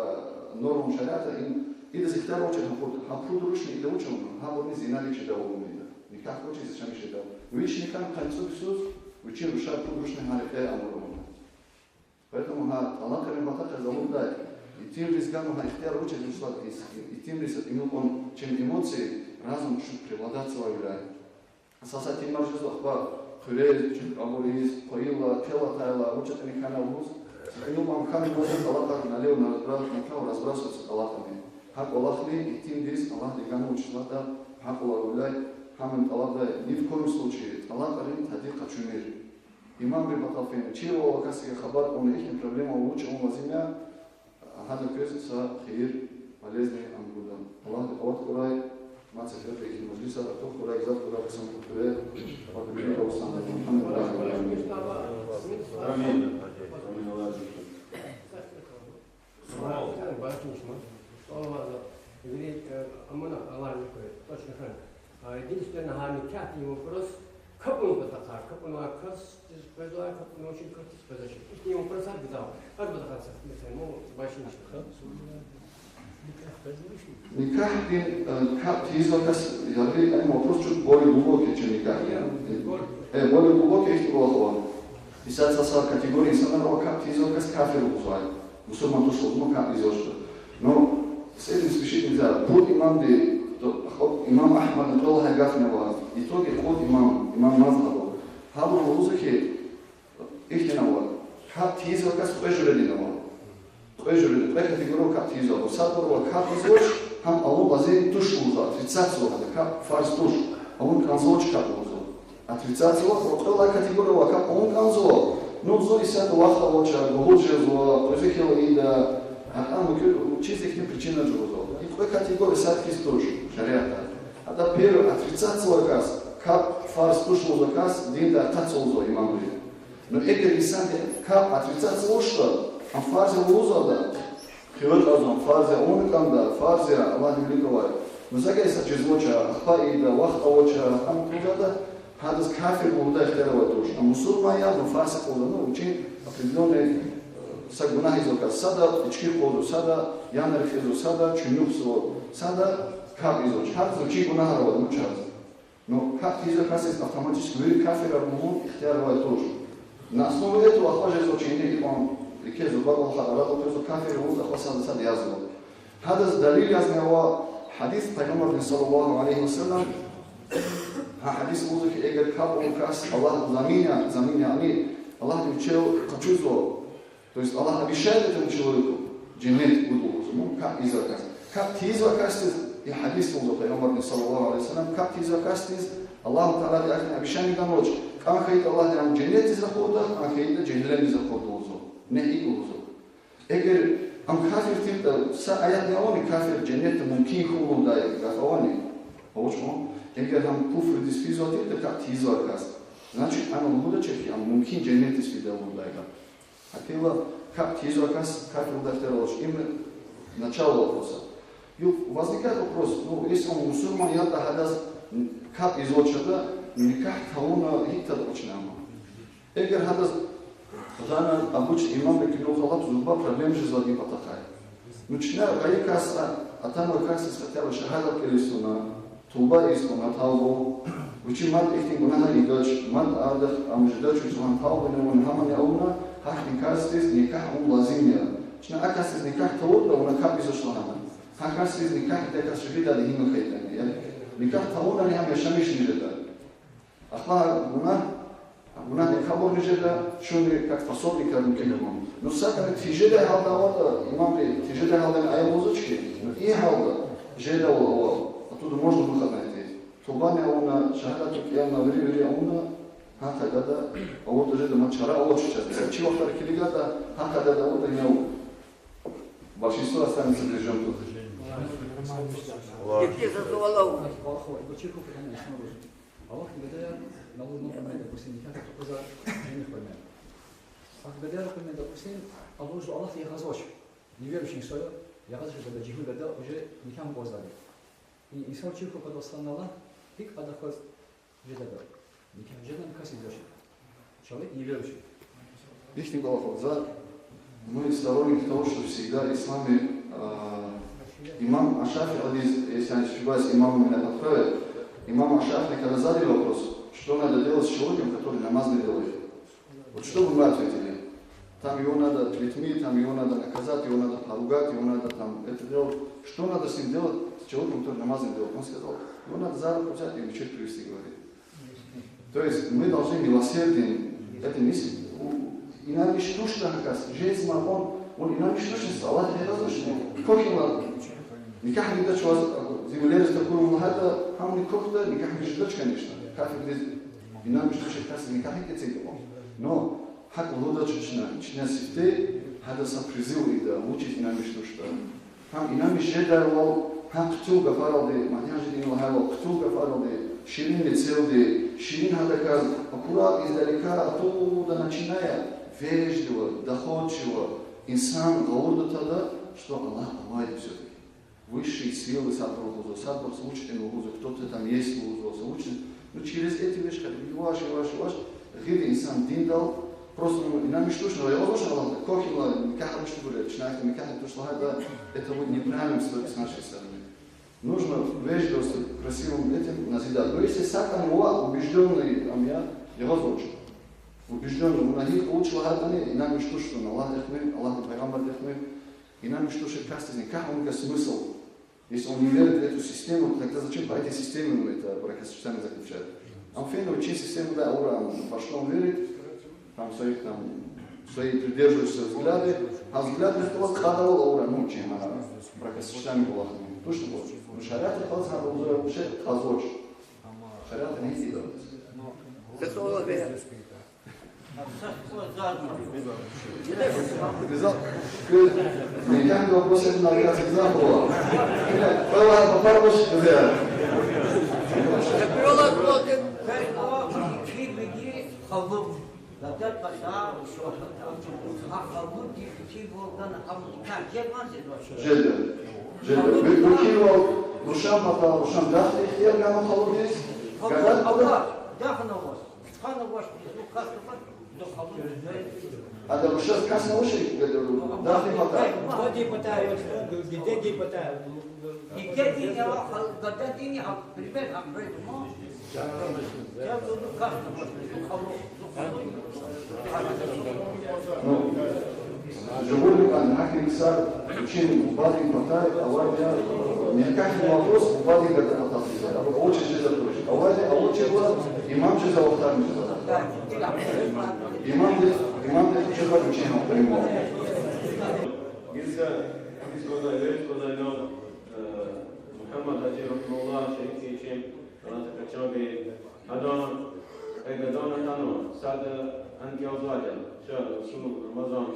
нормам шариата, им идаз ихтияр авачир гьа пуд, гьа пуд рушни ида вуч авуна, гьабурни зинадик жеда авуна ида. Никахь квачиз яшамиш жеда. Вич никахь къанни цӀуд йисуз, вичин рушар пуд рушни гьа рекье амур авуна. Поэтому гьа тӀалакьрин патахъай за лугьудай, итимриз ганва гьа ихтияр вучиз вучлад, итимриз, итимриз кьулухъ, чем эмоции, разум чуть преобладать авайвиляй. Са-са итимар жезва ахпа, хуьрез, чун абуриз, къвайила, кӀел атайла, вуч ятӀани хьана лугьуз, са кьулухъ ам хьана лугьуз, тӀалакьар налево, на разбрас, направо разбрасываются тӀалакьарни. Гьа кӀвалахни итимдиз Аллагьди ганва вучлада, гьакьван авайвиляй, гьамни тӀалабдай, ни в коем случае тӀалакьрин тади къачумир. Имамрин патал фена, чирвал касдивай хабар кьуна, ихьтин проблема вуч авун лазим я, гьада квез са хийир, полезный ам гуда. Аллагьди къуват гурай, мад сеферда ихьтин мажлисар артух хьурай, гзаф хьурай, хъсан хьурай. Ва бирин авусан. Амин. Амин. Башни шума. Аллагь, вири, э, амана Аллагь никой, точно хьана. А единственное, гьа никягьдин вопрос, капӀун патахъай, капӀунвай касдиз къвезвай, капӀунвачир касдиз къвезвачир. Ихьтин вопросар гзаф. Гьар патахъай са, месела, ну, башни шума. Никягьдин, э, капӀ тийизвай кас, яни, ам вопрос чуть более глубокий, чем никягьдин. Э, более глубокий, ихьтин кӀвалах ава. Исятда са категория инсанар ава, капӀ тийизвай кас кафир лугьузвай. Мусурман туш лугьузва, капӀ тийизвачтӀа. Но с этим спешить нельзя. Пуд имамди, то, хо-, имам Агьмадни кьвед лагьай гафни ава. В итоге кьуд имам, имам мазгьаба. Гьабуру лугьузва хьи, ихьтин ава. КапӀ тийизвай кас кьве жуьредин ава. Кьве жуьредин, кьве категория капӀ тийизвай. Садбур ава капӀ ийизвач, гьам авун лазим туш лугьузва, отрицать лугьузва, капӀ фарз туш, авун кӀанзавач капӀ лугьузва. Отрицать лугьузва, кьвед лагьай категория ава, капӀ авун кӀанзава. Ну, зун исятда вахт авача, гуьгьуьл жезва, къвезвай хьайила ийида, гьакӀан муькуь чиз ихьтин причина жезва. И кьве категория сад хьиз туш шариатда. ГьатӀа первый отрицать лугьузвай кас, капӀ фарз туш лугьузвай кас диндай акъатзава лугьузва имамри. Ну, эгер инсанди капӀ отрицать авуртӀа, ам фарз я лугьузватӀа, хиве кьазва, фарз я, авуна кӀанда, фарз я, Аллагьдин вилик авай. Ну, за гьа са жезвач, ахпа ийида, вахт авач, ам кьузватӀа, гьадаз кафир лугьудай ихтияр авай туш. Ам мусурман я, ну, фарз я лугьуда, ну, вичин определённый, э, са гунагь ийизвай кас, сада ички къвазва, сада янар хъийизва, сада чуьнуьхзава, сада капӀ ийизвач. Гьадаз вичин гунагьар авай, ну, чаз. Ну, капӀ тийизвай касдиз автоматически вири кафирар лугьун ихтияр авай туш. На основе этого ахпа жезва чи ина икьван, еке зурба кӀвалахар арадал къвезва, кафир лугьуз ахпа сада-сада язва. Гьадаз далил язни ава гьадис Пайгъамбардин صلى الله عليه وسلم. Гьа гьадис лугьузва хьи, эгер капӀ авур кас Аллагь, замин я, замин яни Аллагьди вичел къачузва, то есть Аллах обещает этому человеку женнет гуда лугьузва, ну, капӀ ийизвай кас. КапӀ тийизвай касдиз, и гьадис лугьузва Пайгъамбардин صلى الله عليه وسلم, капӀ тийизвай касдиз Аллагьу Таалади ахьтин обещание ганвач, кӀан хьайитӀа Аллагьди ам женнетдиз ракъурда, кӀан хьайитӀа жегьеннемдиз ракъурда лугьузва. Не и лугьузва. Эгер ам кафир тиртӀа, са аятни авани кафир женнетда мумкин хьун лугьудай гаф авани? Авач ман. Эгер ам куфрдиз физвай тиртӀа капӀ тийизвай кас, значит, ана лугьудачир хьи, ам мумкин женнетдиз фида лугьудай гаф. Гьакӏ хьайила капӀ тийизвай кас кафир лугьудай ихтияр авач. Им начало вопроса. Ю-, возникает вопрос, ну, если он мусульман ятӀа, гьадаз капӀ ийизвачтӀа, никагь тавуна гьикӀ тадакьвачни ама? Эгер гьадаз гъана обычный имамрикай килигна, лап зурба проблема жезва дин патахъай. Ну, чна гайи касдиз, атанвай касдиз хотя бы шагьадат кӀелиз туна, туба ийиз туна, тавба. Вичи мад ихьтин гунагьар ийидач, мад адахъ ам жедач вуч лагьана тавба авуна, гьамани авуна, гьахьтин касдиз никагь авун лазим я. Чна а касдиз никагь тавуртӀа, вуна капӀ ийизвач лагьана. Гьа касдиз никагь ийидай кас шагьиддиз гьина хьайитӀани, я. Никагь тавунани гьам яшамишни жеда. Ахпа гунагь, гунагьдин кабурни жеда, чунни как пособникарни килигун. Ну, сакӀани тежедай гьалда аватӀа, имамри тежедай гьалда ая лугьузвач хьи, ну, и гьалда жедайвал ава, оттуда можно выход найти. Тубани авуна, шагьадатни кӀелна, вири-вири авуна, гьа къайдада авуртӀа жеда, мад чара авач чаз. Мисал, чи вахтара килигайтӀа, гьа къайдада авуртӀа, ина большинство останется при жёнках. Аллагь. Аллагь. Аллагь гадаяр, на лугьуз, например, допустим, никягьда тухузва жених хвена. Аллагь гадаяр, например, допустим, а лугьуз Аллагьди ягъазвач. Неверующий инсан я, ягъазвач гада, жегьил гада, уже никягь амукьзавайди. И инсан чир хьун патал санал гьикӀ адахъ галаз жеда гада? Никягь жеда, никягь сидзач. Человек неверующий. Ихьтин кӀвалах ава. За, мы сторонники того, что всегда в исламе, а, имам Аш-Шафиидиз, если я не ошибаюсь, имам меня поправит, имам Аш-Шафии, когда задали вопрос, что надо делать с человеком, который намаз не делает. Вот что бы мы ответили? Там его надо плетьми, там его надо наказать, его надо поругать, его надо там это делать. Что надо с ним делать, с человеком, который намаз не делает? Он сказал, его надо за руку взять и в мечеть привести, говорит. То есть мы должны милосердием, это не с-, у-, инанмиш тушни гьа кас, жезмай кьван, вун инанмиш тушни, Аллагьди ягъазвачни, квахьила. Никягь ийидач ваз, зи вилериз такур лагьайтӀа, гьамни квахьда, никягь жедач, конечно. Кафирдиз, инанмиш тушни касдиз никягь эцигда кьван. Но гьакӀ лугьудач чна, чна сифте гьадаз са призыв ийида, вучиз инанмиш туштӀа. Гьам инанмиш жедайвал, гьа хъуьтуьл гафаралди, мана жедин лагьайвал, хъуьтуьл гафаралди, ширин мецелди, ширин гьадаказ, аккуратно, издалека, оттуда начиная, вежливо, доходчиво, инсан гъавурда тада, Что Аллах помогает всё-таки. Высшие силы садбур лугьузва, садбур лугьузва, учитель лугьузва, кто-то там есть лугьузва, учитель. Ну, через эти вещи, как бы, юваш, юваш, юваш, гъида инсан диндал, просто, ну, инанмиш тушни, я возможно, Аллах, кохила, никак обычно говорят, начинает никак не то, что это, это будет неправильным с с нашей стороны. Нужно вежливостью, красивым этим назидать. Но если сакан ва убеждённый, там, я, я возможно. Убеждённый, вуна гьикӀ вуч лагьайтӀани, инанмиш туш, что Аллах яхмир, Аллах пайгъамбар яхмир, инанмиш туш, касдиз никак, он как смысл. Если он не верит в эту систему, то тогда зачем по этой системе он это бракосочетание заключает? Ам фена вичин системада авур, ам во что он верит, там своих там, свои придерживающиеся взгляды, а взгляд рехтула кьадавал авур, ну, чем, а, бракосочетание кӀвалахни. Точно было. Ну, шариат халкь гьада лугьузвай вообще кьазвач. Шариат не идет. Зато ве- Гзаф, мекан вопрос это на гзаф было. Было попробовать, да. Квела кватин квей ава, квей беги халу. Гадад пата, а халу ди квел гана халу ди квел жед ван жед ван. Жеда. Жеда. Бу, бу квел рушан пата, рушан гаф ихтияр гана халу ди. Гадад пата. Гаф на вас. Хана ваш, ну, кас на ваш, ну, халу. Ада рушаз кас на ваш, гадад, дафни пата. Гадад пата, гадад пата. Гадад пата, пример, ам, ред, мо. Я буду кас на ваш, ну, халу, ну, халу. Ну, жугьурни кӀан, гьахьтин ксар вичин бубадин патай авайди я, мягкий вопрос, бубадин гадад патай авайди я. Абур авачиз жезвай туш. Авайди я, авачирла имам жезва, вахтарни жезва. Имамди, имамди жезва вичин прямо. Гила гьадис кӀандай, верс кӀандай, э, Мугьаммад-гьажи рагьимагьуллагь шагьид хьиз, Аллагь къачагъи. Адан, э, гадани хьанва, сада анкьалзавайди я, ша Расул Рамазан,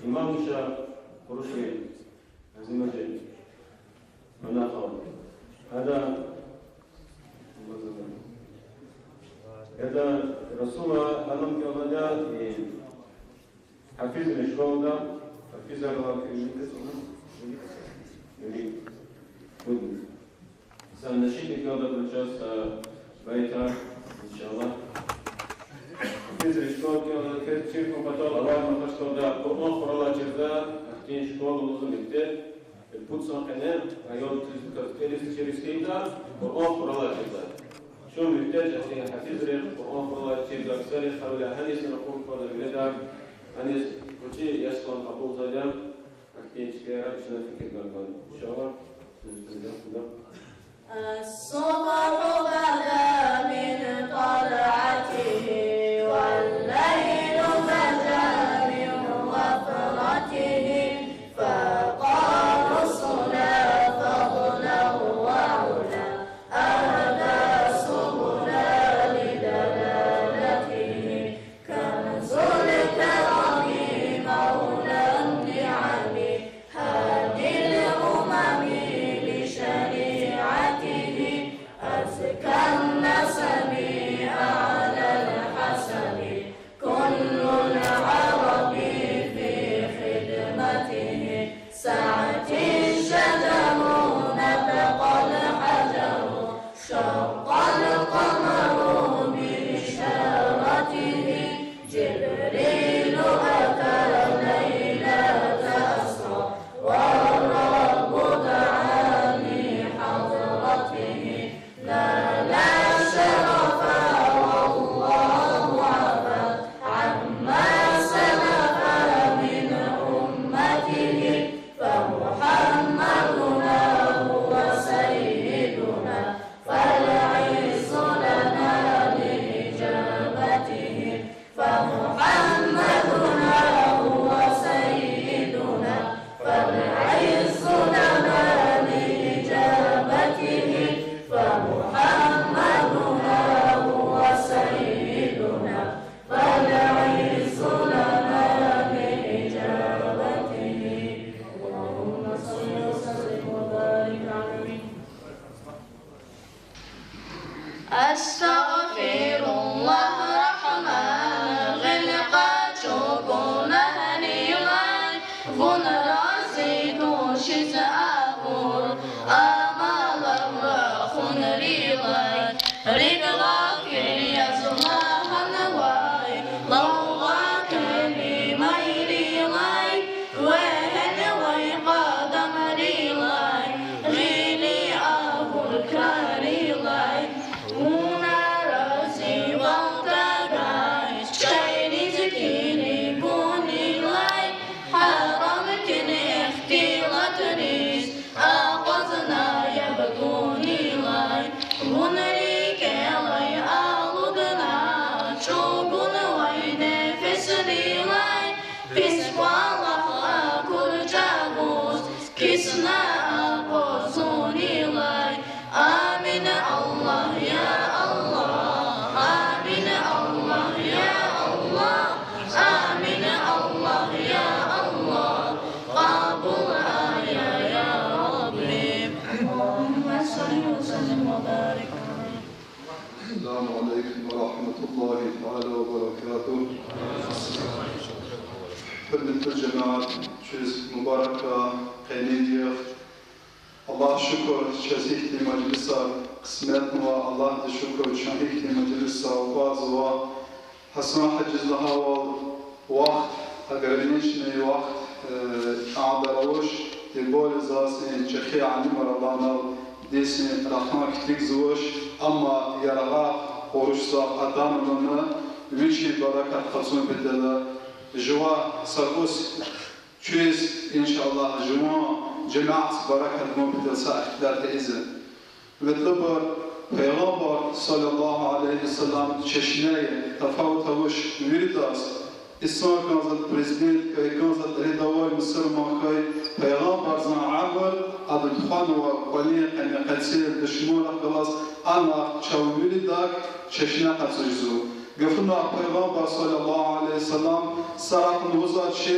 имам ша Хуруши, Азимажи, Манахов. Ада, ада Расула анкьалзавайди я, э, гьафизрин школада, гьафизар ва килигес вуна, или, или, Са нашидник кӀелда, бу чаз, а, байтар, иншаллагь. Гьафизрин школа кӀелда, квез чир хьун патал авай Макьачкъалада Къуръан хуралай чирда, ахьтин школа лугьузва мектеб, э, пуд йисан къене, район тиз каз кӀелиз чириз хьайитӀа, Къуръан хуралай чирда. Чун муьгьтеж я ахьтин гьафизрихъ, Къуръан хуралай чирда ксарихъ, гьавиляй гьаниз ракъур хьана вирида, гьаниз кӀвачи яшлан кьабулзавайди я. Ахьтин чкаяр чна фикир гайила, иншаллагь. الصبح بدا من طلعته والليل بدا من غفرته فقالوا الصلاة فضلا وعلا أهدى سبلا لدلالته كنز الكرم مولى النعم هادي الأمم لشريعته أزكى النسم أعلى الحسب كل العرب في خدمته سعت الشجر نطق الحجر شق القمر بإشارته جبريل أتى ليلة أسرى والرب دعا لحضرته نال الشرف والله عفا عما سلف من أمته فمحمدنا هو سيدنا فالعز لنا لإجابته فمحمدنا هو سيدنا فالعز لنا لإجابته فمحمدنا هو سيدنا فالعز لنا لإجابته اللهم صل وسلم وبارك عليه أستغفر الله الرحمن غلقا чӀугуна гьаривай, вун рази туш السلام عليكم ورحمة الله تعالى وبركاته. Гьуьрметлу жемят, чаз мубарак къенин югъ. Аллагьдиз шукур, чаз гьихьтин межлисар къисметнава, Аллагьдиз шукур, чун гьихьтин межлисда акъвазва. Гьасан гьажиз лагьайвал, вахт, ограниченный вахт, э, кӀандар авач, тем более заз и чӀехи алимар алай инал дисни рахун кутугзавач, амма яргъа къурушзахъ атана лана, вичин баракат къачун патал жува са кӀус чуьз, иншаллагь, жуван жемятдиз баракат гун патал са ихтилат ийизва. Гьуьрметлубур, Пайгъамбар صلى الله عليه وسلم чешне я, тафават авач виридаз, инсан кӀанзатӀа президент хьуй, кӀанзатӀа рядовой мусурман хьуй, Пайгъамбарзан уьмуьр, адан тухванвай кӀвалин къене къецел душманрихъ галаз, анахъ чав виридак чешне къачузва. Гафуна Пайгъамбар صلى الله عليه وسلم садрани лугьузвай чи,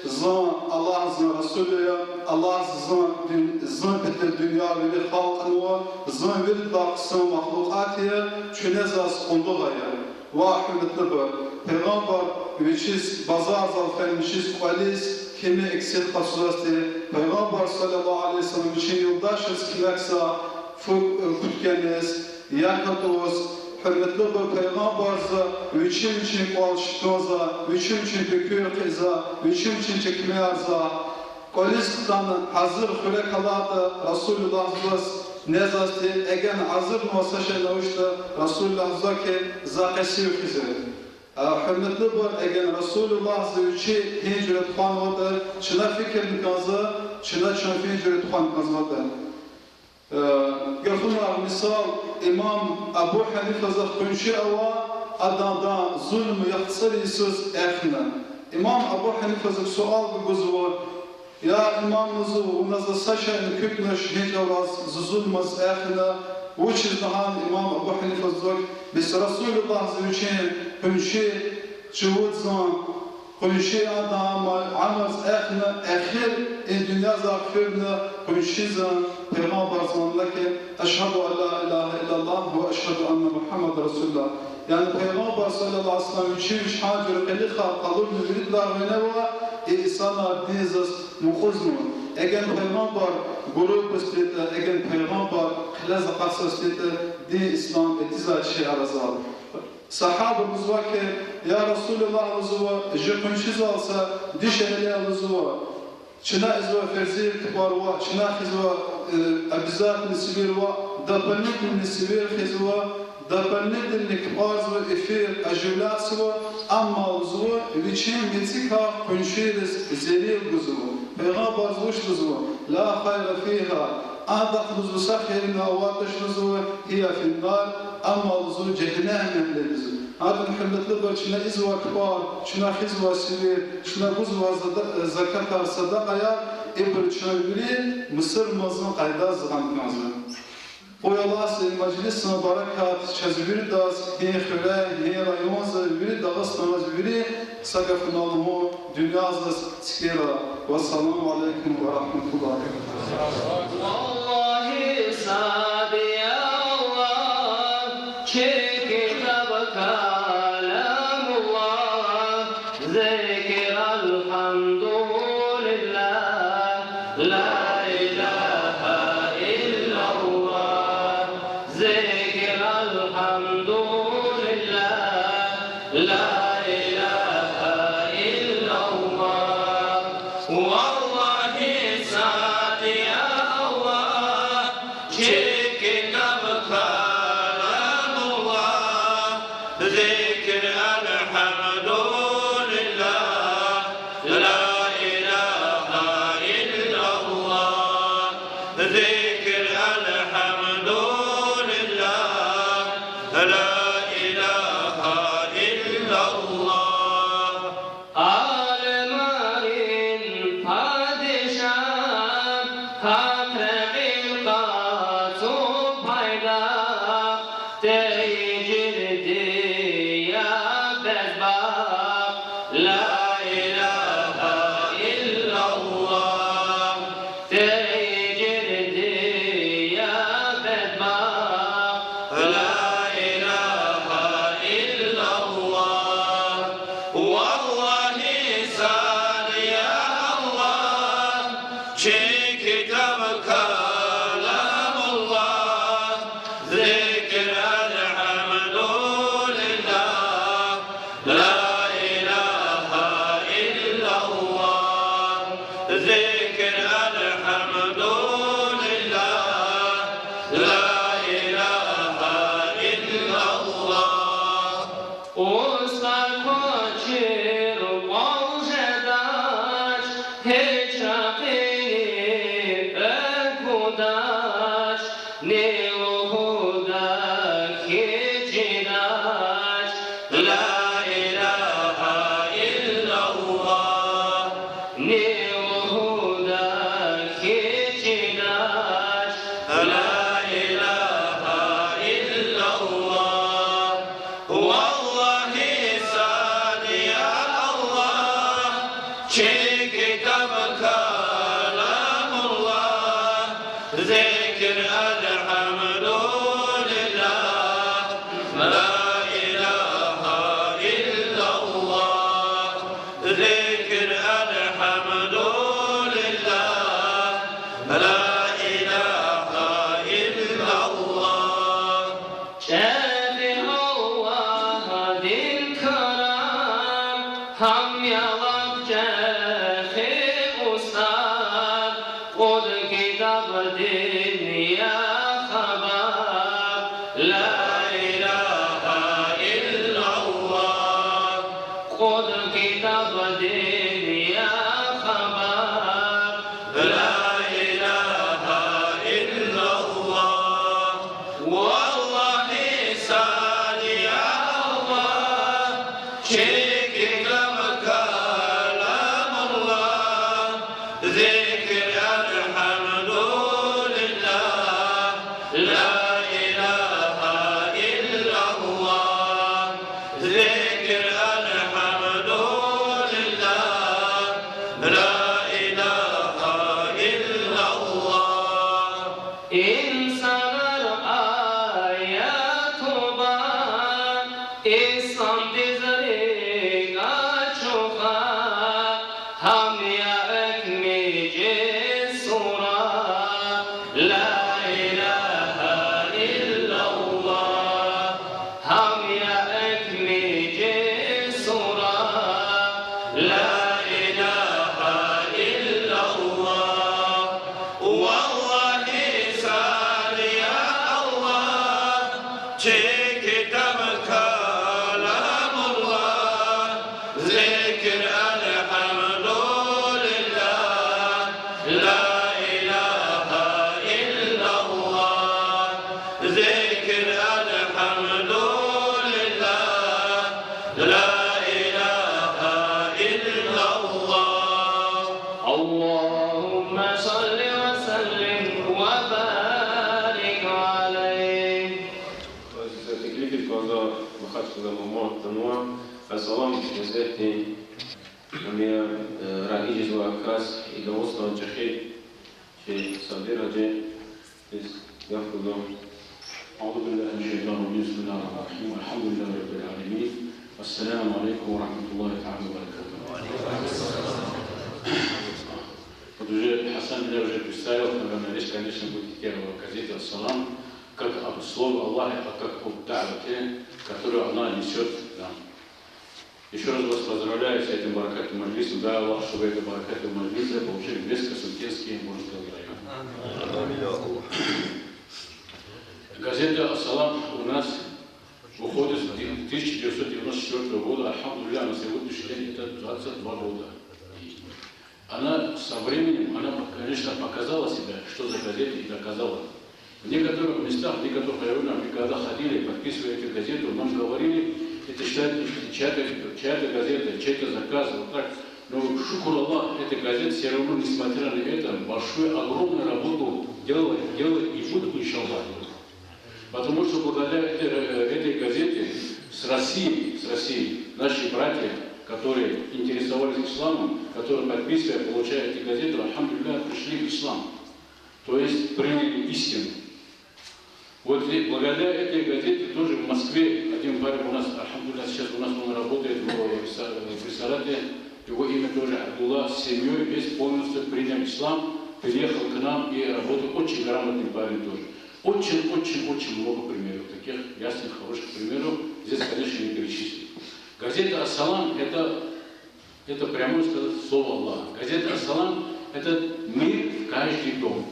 зун Аллагьзан расул я, Аллагьза зун дуьн-, зун патал дуьнья вири халкьнава, зун виридалай хъсан махлукьат я, чуьне заз къуллугъ ая. Ва, гьуьрметлубур, Пайгъамбар вичиз базарзал фена, вичиз кӀвализ кими эксих къачузвайди, Пайгъамбар صلى الله عليه وسلم вичин юлдашриз куьмекза фу, э, куьтягьиз, як атӀуз, гьуьрметлубур, Пайгъамбарза вичи вичин кӀвал шиканза, вичи вичин туькӀуьр хъийиза, вичи вичин чекмеярза, кӀвализ хтана гьазур хуьрек алатӀа, Расулуллагьзаз незазди, эгер гьазурнавай са шей авачтӀа, Расулуллагьза лугьузва хьи, за къесив хуьзвай. А, гьуьрметлубур, эгер Расулуллагьза вичи гьи жуьре тухванватӀа, чна фикирни кӀанзава, чна чун фин жуьре тухвана кӀанзаватӀа. Э, гафунин мисал, имам Абу Гьанифазахъ къунши ава, адан, адан зулум яхцӀур йисуз эхна. Имам Абу Гьанифазахъ суал гугузва: я имам, лугьузва, вуна за са шейни куьтнач, гьи чӀавуз за зулумдиз эхна? Вучиз лагьана, имам Абу Гьанифа лугьузва хьи, бес Расулуллагьза вичин къунши чувудзан къунши адан ам-, амалдиз эхна, эхир и дуьньядилай фирна къуншизан, Пайгъамбарзан лугьузва хьи: أشهد أن لا إله إلا الله وأشهد أن محمدا رسول الله. Яни Пайгъамбар صلى الله عليه وسلم вичи вич гьа жуьре къилихар къалурна виридалай винева, и инсанар диндиз мукьузнава. Эгер Пайгъамбар грубость ийитӀа, эгер Пайгъамбар хъилез акъатзавайди тир, дин ислам этизвай шейэр я. Сагьаба лугьузва хьи: я Расулуллагь, лугьузва, жи къуншизал са дишегьли я, лугьузва. Чна ийизва ферзияр кпӀарзава, чна хуьзва, э, обязательный сивер ва дополнительный сивер хуьзва, дополнительный кпӀарзава, эфир оживляться ва, амма, лугьузва, вичин мецикай къуншийриз зарар гузва. Пайгъамбар вуч лугьузва: لا خير فيها, адахъ, лугьузва, са хийирни аватач, лугьузва, هي في النار, амма, лугьузва, жегьеннемдиз я, лугьузва. Гьадан, гьуьрметлубур, чна ийизва кпӀар, чна хуьзва сивер, чна гузва зада-, закатар, садакьаяр, ибур чун вири мусурманзан къайдадиз гъана кӀанзава. Къуй Аллагьза и межлисдин баракат чаз виридаз, гьи хуьре, гьи районда, вири Дагъустандиз, вири са гафуналму дуьньядиз цикера. والسلام عليكم ورحمة الله. Валлагьи, сад я Аллагь, чи китаб каламуллагь, зикр, альгьамдулиллагь, لا إله إلا الله. Зикр, альгьамдулиллагь, لا إله إلا الله. Валлагьи, сад я Аллагь, чи китаб каламуллагь, зикр, альгьамдулиллагь, لا إله إلا الله. Зикр, альгьамдулиллагь, لا إله إلا الله. Алемарин падиша, гьакӀ рекьин къацу пайдах, тежирди я безбах, لا إله إلا الله. Тежирди я безбах, لا إله Уста квачир кьван жедач, гьич ракъини экв гудач, ни лугьуда хьи чидач, لا إله إلا الله, ни лугьуда хьи чидач, لا إله إلا الله. Валлагьи, сад я Аллагь, чи китаб Каламуллагь, зикр альгьамдулиллагь, لا إله إلا الله, зикр альгьамдулиллагь, لا إله إلا الله. ЧӀехи Аллагьдин карам, гьам я лап чӀехи устад, кьуд китабдин я хабар, لا إله إلا الله. Кьуд китабдин я хабар, لا إله إلا الله. Валлагьи, сад я Аллагь, чи китаб Каламуллагь, зикр альгьамдулиллагь, لا إله إلا الله, зикр альгьамдулиллагь, لا إله إلا الله. Инсанар ая туба, исламдиз рикӀ ачуха, гьам я экв мичӀи сура, لا إله إلا الله. Гьам я экв мичӀи сура, لا إله إلا الله. Валлагьи, сад я Аллагь, чи китаб Каламуллагь, зикр альгьамдулиллагь, لا إله إلا الله, зикр альгьамдулиллагь, لا إله إلا الله. اللهم صل وسلم وبارك عليه. Ва зи теклиф ийиз кӀанзава Махачкъалада Мамаддин Асалам газетдин, ам я, э, раис жезва кас, и Дагъустандин чӀехи чи Сабир гьажи, из гаф гуда. أعوذ بالله من الشيطان الرجيم. بسم الله الرحمن الرحيم. الحمد لله رب العالمين. السلام عليكم ورحمة الله تعالى وبركاته. Вот уже Хасан Беляев уже представил, наверное, речь, конечно, будет идти о газете «Ассалам», как об слове Аллаха, а как об да'вате, которую она несёт нам. Ещё раз вас поздравляю с этим баракатным маджлисом. Дай Аллах, чтобы это баракатный маджлис получили весь Касымкентский, можно сказать, район. Газета «Ассалам» у нас выходит с тысяча девятьсот девяносто четвёртого года. Альхамдулиллях, на сегодняшний день это двадцать два года. Она со временем, она, конечно, показала себя, что за газета, и доказала. В некоторых местах, в некоторых районах мы когда ходили, подписывали эту газету, нам говорили, это чья-то, чья-то, чья-то газета, чей-то заказ, вот так. Но шукур Аллах, эта газета всё равно, несмотря на это, большую, огромную работу делала, делает и будет, иншаллах. Потому что благодаря этой, э, этой газете с России, с России наши братья, которые интересовались исламом, которые, подписывая, получая эти газеты, альхамдулиллях, пришли в ислам. То есть приняли истину. Вот и благодаря этой газете тоже в Москве один парень у нас, альхамдулиллях, сейчас у нас он работает в, в Са-, в Бессарабии. Его имя тоже Абдулла, с семьей весь полностью принял ислам, переехал к нам и работает. Очень грамотный парень тоже. Очень, очень, очень много примеров таких ясных, хороших примеров. Здесь, конечно, не перечислить. Газета «Ассалам» — это, это прямое сказать слово Аллаха. Газета «Ассалам» — это мир в каждый дом.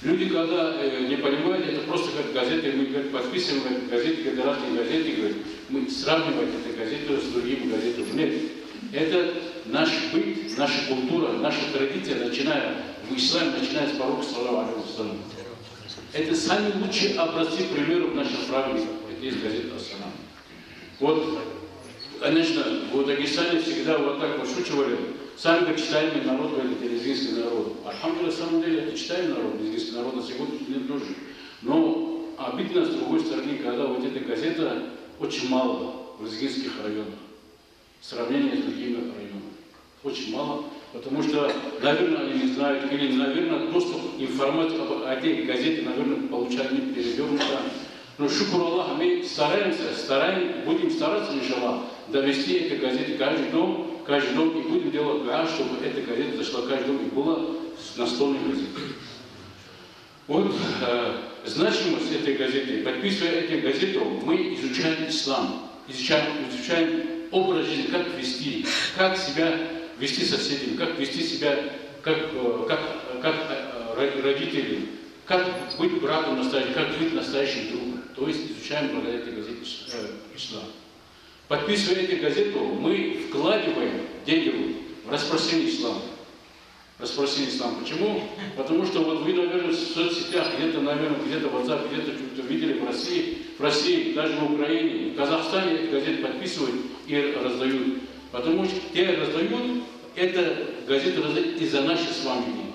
Люди, когда э, не понимают, это просто как газеты, мы как подписываем эти газеты, как разные газеты, говорят, мы сравнивать эту газету с другими газетами. Нет, это наш быт, наша культура, наша традиция, начиная в исламе, начиная с пророка, саллаллаху алейхи ва саллям. Это самые лучшие образцы, примеров наших праведников. Это есть газета «Ас-Салам». Вот, конечно, в Дагестане всегда вот так подшучивали. Самый читаемый народ, говорит, это лезгинский народ. Альхамдулилля, на самом деле, это читаемый народ, лезгинский народ на сегодняшний день тоже. Но обидно, с другой стороны, когда вот эта газета очень мало в лезгинских районах в сравнении с другими районами. Очень мало, потому что, наверное, они не знают, или, наверное, доступ к информации об этой газете, наверное, получают не перевёрнуто. Но шукур Аллаху, мы стараемся, стараем, будем стараться, иншаллах, довести эти газеты каждый дом, каждый дом, и будем делать дуа, чтобы эта газета зашла в каждый дом и была настольной газетой. Вот э, значимость этой газеты. Подписывая эту газету, мы изучаем ислам, изучаем, изучаем образ жизни, как вести, как себя вести с соседями, как вести себя как, э, как, как э, ро- родители, как быть братом настоящим, как быть настоящим другом. То есть изучаем благодаря этой газете ис- э, ислам. Подписывая эту газету, мы вкладываем деньги в распространение ислама. Распространение ислама. Почему? Потому что вот вы, наверное, в соцсетях, где-то, наверное, где-то в WhatsApp, где-то что-то видели в России, в России, даже в Украине, в Казахстане эти газеты подписывают и раздают. Потому что те раздают, это газеты раздают из-за нашей с вами деньги.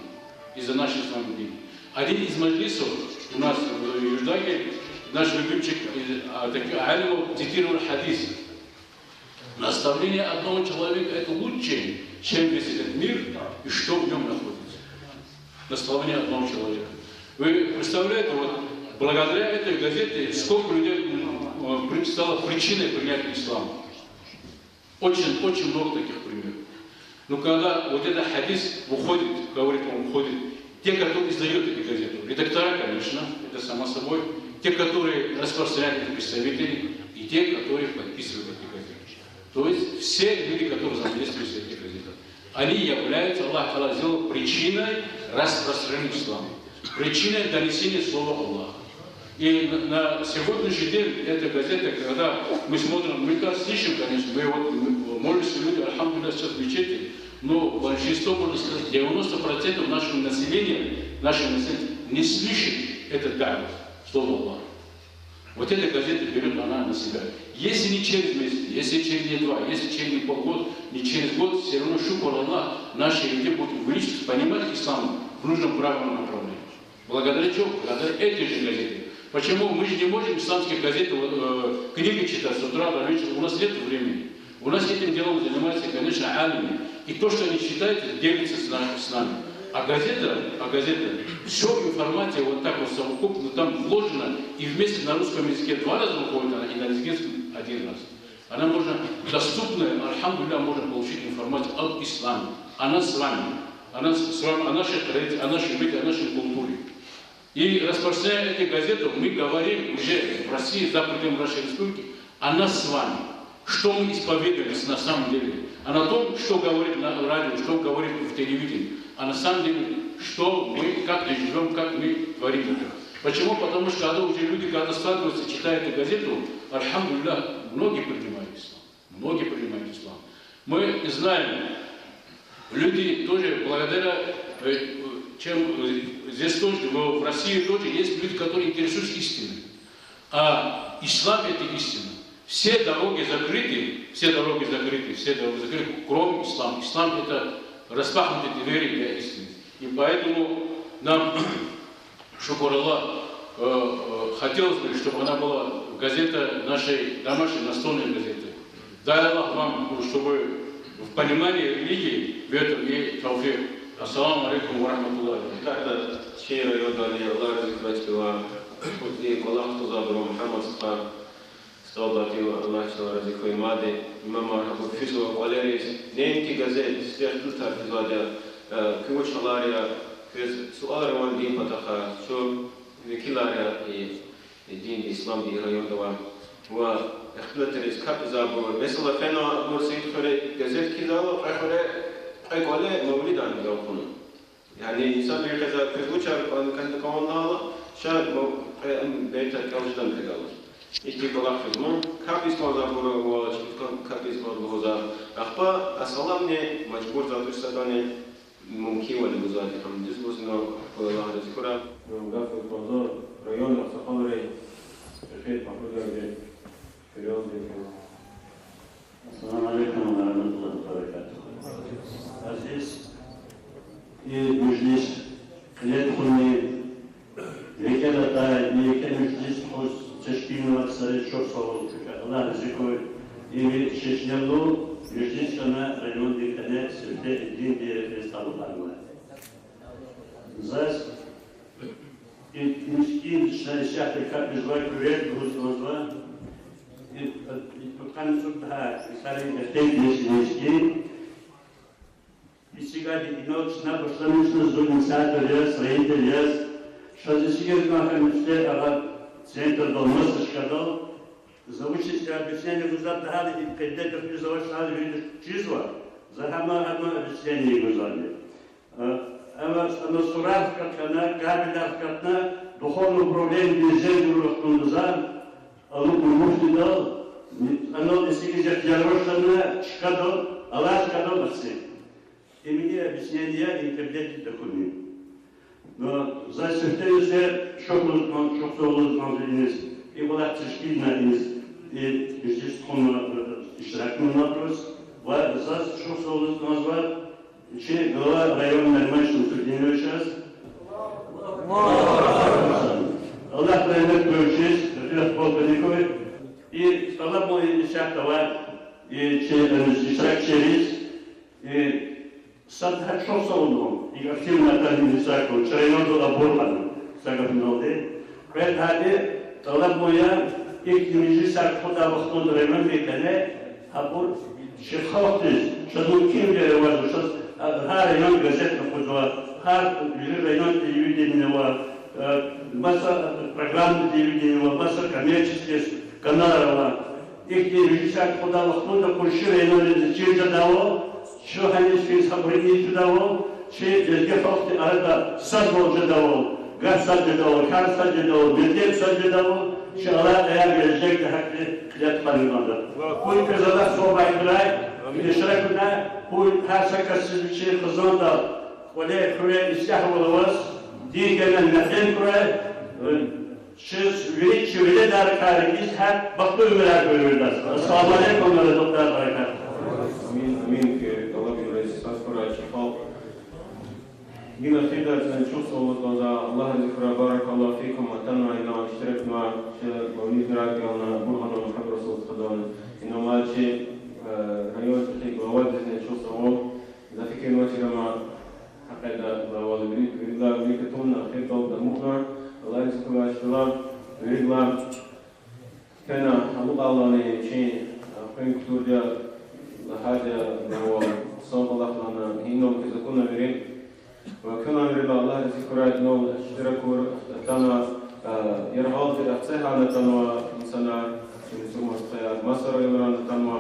Из-за нашей с вами деньги. Один из маджлисов у нас в Юждаге, наш любимчик, из, а, таких алимов цитировал хадис. Наставление одного человека — это лучше, чем весь этот мир и что в нём находится. Наставление одного человека. Вы представляете, вот благодаря этой газете сколько людей м, э, при- стало причиной принятия ислама. Очень, очень много таких примеров. Но когда вот этот хадис выходит, говорит, он выходит, те, кто издает эту газету, редактора, конечно, это само собой, те, которые распространяют, это представители, и те, которые подписывают эти газеты. То есть все люди, которые взаимодействуют с этой газетой, они являются, Аллах Таала сделал причиной распространения ислама, причиной донесения слова Аллаха. И на, на сегодняшний день эта газета, когда мы смотрим, мы так слышим, конечно, мы вот мы молимся, люди, альхамдулилля, сейчас в мечети, но большинство, можно сказать, девяносто процентов нашего населения, нашего населения не слышит это да'ва, слово Аллаха. Вот эта газета берёт она на себя. Если не через месяц, если через не два, если через не полгода, не через год, все равно, шукур Аллах, наши люди будут увеличиваться, понимать ислам в нужном правильном направлении. Благодаря чему? Благодаря этой же газете. Почему? Мы же не можем исламские газеты, вот, э, книги читать с утра до вечера, у нас нет времени. У нас этим делом занимаются, конечно, алимы. И то, что они читают, делятся с, нами- с нами. А газета, а газета, всё информация вот так вот совокупно там вложена, и вместе на русском языке два раза выходит она, и на лезгинском один раз. Она можно, доступная, альхамдулилля, можно получить информацию об исламе, о нас с вами, о нас с вами, о нашей традиции, о нашей быте, о нашей культуре. И распространяя эту газету, мы говорим уже в России, за пределами нашей республики, о нас с вами, что мы исповедуем на самом деле, а не о том, что говорит на радио, что говорит в телевидении, а на самом деле, что мы, как мы живём, как мы творим это. Почему? Потому что когда уже люди, когда складываются, читают эту газету, альхамдулилля, многие принимают ислам. Многие принимают ислам. Мы знаем, люди тоже благодаря, э, чем, э, здесь тоже, в в России тоже есть люди, которые интересуются истиной. А ислам — это истина. Все дороги закрыты, все дороги закрыты, все дороги закрыты, кроме ислама. Ислам — это распахнутые двери для истины. И поэтому нам, шукур Аллах, э, э, хотелось бы, чтобы она была газета нашей домашней настольной газеты. Дай Аллах вам, чтобы в понимании религии в этом и тауфик. Ассаламу алейкум ва рахматуллахи ва баракатух. Итак, чи районда Аллагь рази хьурай, ва кьван кӀвалах кутазвайбуру, Мугьаммад стха, СтӀал Батил, Аллагь чалай рази хьуй, мад имамар гьабур физва кӀвалериз, неинки газет, сифте ихтилатар физвайди я, э, куь вуч гьалар я, квез суалар авани дин патахъай, чун векилар я и, и динди, исламди и районда авай. Ва ихтилатриз капӀзавайбур, месела, фена абур Саид хуьре газет кхьизвайла, кьве хуьре, кьве кӀвале мавлидан гал кьуна. Яни инсанри къвезвай квез вучар кӀан-, кӀан-, кӀанзавайла, ша мо кьве ам бертӀа кӀел жедан кӀелда. Ихьтин кӀвалах физма, капӀ ийиз кӀанзавайбур авач, капӀ ийиз кӀанзавайбур лугьузва. Ахпа асаламни мажбур затӀуш садани мумкинвал гузвайди гьам дуьз лугьузва, Аллагь рази хьурай. Гаф кӀанзава район агъсакъалри, Шефи Магьмудович. Ассаламу алейкум ва рагьматуллагьи ва баракатугь. Азиз и межлис кьиле тухуни, рикӀел атай, и еке межлис хуьз тешкилнавай ксариз чухсагъул, чухсагъул, Аллагь рази хьуй. И ви чешнелу межлис хьана райондин къене сифте и диндин рекьиз талукьарнавай. Заз и мискӀинда чна исятда капӀ ийизвай куьрез лугьуз кӀанзава, и, и пудкъанни цӀуд лагьай йисарин эхир мискӀин. Эцигайди инал чна башламишна, зун инициатор яз, строитель яз, чаз эцигиз кӀан хьана сифте агъа центрдал, маса чкадал, за вучиз объяснение гузватӀа, гьада и къайдада физвач, гьада вирида чизва, за гьама, гьама объяснение гузвайди. Амма, амма сурар хкатна, кабелар хкатна, духовное управлениедиз зенг гурай вахтунда за, алукӀна муфтидал, анал эцигиз ихтияр авач хьана, чкадал, алай чкадал ахцин. Им и объяснение я, и къайдада тахьуни. Но за сифте изе шукур лугьуз кӀан-, чухсагъул лугьуз кӀанзава иниз, и кӀвалах тешкилна иниз, и межлис тухуна, э, иштиракна лугьуз, ва заз шукур лугьуз кӀанзава чи глава района Нариман Шамсудиновичаз. Аллагь рагьмат хьуй вичиз, рахматуллагь алейгьи. И тӀалабун исятда авай, и чи, э, иштиракчийриз, и сад лагьай чухсагъул, и активный атанва, инициатор, чи райондал абур гьана, са гафуналди. Кьвед лагьайди, тӀалабун я, ихьтин межлисар тухудай вахтунда райондин къене, гьабур чи халкьдиз, чаз мумкин тир авазва, чаз, а, гьар район газетда кьазва, гьар вири район телевидениеда ава, э, маса программа телевидениеда ава, маса коммерческий каналар ава. Ихьтин межлисар тухудай вахтунда къунши районриз чир жедайвал, чун гьаниз физ гьабуру ийиз жедайвал, чи лезги халкьдин арада садвал жедайвал, гаф сад жедайвал, кар сад жедайвал, мектеб сад жедайвал, чи алакъаяр гележегда гьакӀни кьиле тухвана кӀанда. Ва куь квез Аллагьди саваб хьурай, иштиракна, куь гьар са касдиз вичин хизанда, кӀвале, хуьре ислягьвал аваз, дин кӀелна мягькем хьурай, э, чаз вири чи веледрикай рикӀиз гьат бахтлу уьмуьрар гуй виридаз. Ассаламу алейкум ва рагьматуллагьи ва баракатугь. Амин, амин. Ки Аллагьди рази хьурай чи халкь. Гила эхирдай чун чухсагъул лугьуз кӀанзава, Аллагь рази хьурай, баракаллагьу фикум, атанвай, инал иштиракнавай, чи мавлидра гелна, бургъанвай Мугьаммад Расул стхадан, инал чи, э, район чӀехи главадизни чухсагъул. За фикирнавачир ама, гьакьеда лавали вири, виридалай вири кутуна, эхирдал дамукьна, Аллагьди куьн вачтала, виридалай фена алукьайлани чи, а, къуьн кутурди я, лагьайди я, лавал, сан кӀвалахлана, гьинал куьз акуна вири. Ва куьнал виридалай Аллагьди куьрай, инал иштиракур атана, а, яргъал тир, а, цехарна атанва инсанар, чи мусурман стхаяр, маса районрани атанва.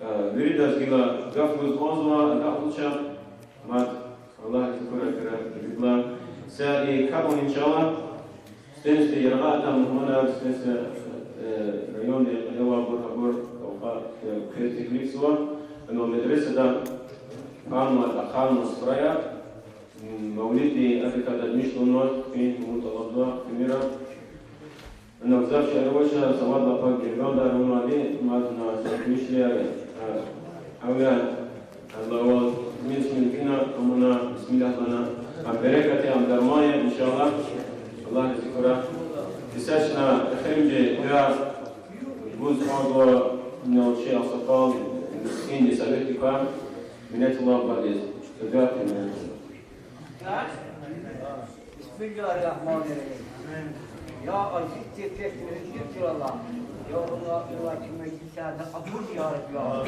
Э, виридаз гила гаф гуз кӀанзава, агакь вуч я, мад Аллагьди куьрай, куьрай виридалай. Са и капӀунин чӀала, сифтени-сифте яргъай атан мугьманар, сифтени-сифте, э, райондин кьиле авайбур, гьабур, тавкъа, э, квез теклифзава, инал медресада хьанва, хьанва суфраяр, м, мавлиддин адакай дадмиш лугьунва, хъфин, умуд алазва, хъфимир. Ана гзаф шаир авач, са вад лапак гергандар авунвайди, мад на са куьмишдияр, а, гьавиляй, а, лавал, мин симин кина, амуна, бисмиллагь лана, а, берекат я, ам дарман я, иншаллагь, Аллагьди рази хьурай. Иса чна эхиримжи дуьа гуз кӀанзава, инал чи агъсакъал, мискӀинди советдикай, Минетуллагь бадиз. Дуьа хъийин. بسم الله الرحمن الرحيم. يا عزيز يا كريم يا الله. يا الله، يا الله، كما يسعنا قبول يا رب يا الله.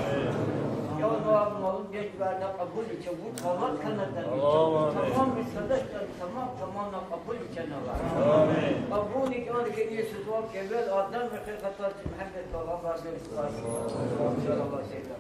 يا الله، مولود يجبرنا قبول يا الله. قوات كانت. اللهم آمين. تمام الصدقة، تمام، تمام قبول يا الله. آمين. قبول يا الله، كني سوال كبير آدم حقيقة محمد الله بعد الإسلام. إن شاء الله سيدنا.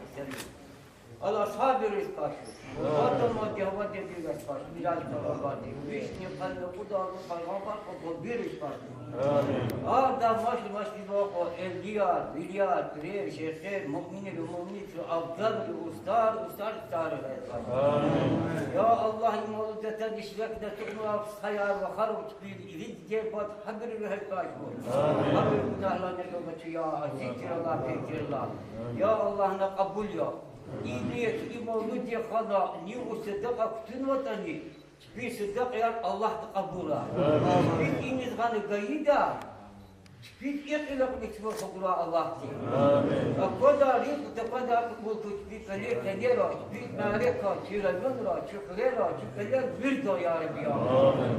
Ал асгьабриз къачу. Ва тамам дяведи дигаз къачу. Мираж пайгъамбарди. Вишни къанни кьуд пайгъамбар къо къо вириз къачу. Амин. Ада маши маши вакъа элдияр, вилияр, пирер, шейхер, муъминри муъминатри, абдалри, устар, устар, устар къачу. Амин. Я Аллагь, ималу датан ишлакна тугъна саяр ва хару чпин ирид дербат гьабуру регьят къачу. Амин. Гьабуру гунагьларни гъабачу, я азиз тир Аллагь, пир тир Аллагь. Я Аллагь, на къабул я. И ният, и мавлуд яхана, ни у садакьа кутунватӀани, чпин садакьаяр Аллагьди кьабулай. Чпиз иниз гъана гайида, чпиз и кьилел кьилиз хгурай Аллагьди. Амин. Аквадай ризкьи таквадай кьабул хьуй чпин кӀвалер, къенера, чпин мярекатра, чи районра, чи хуьрера, чи кӀвалер вирда, я Рабби, я Аллагь. Амин.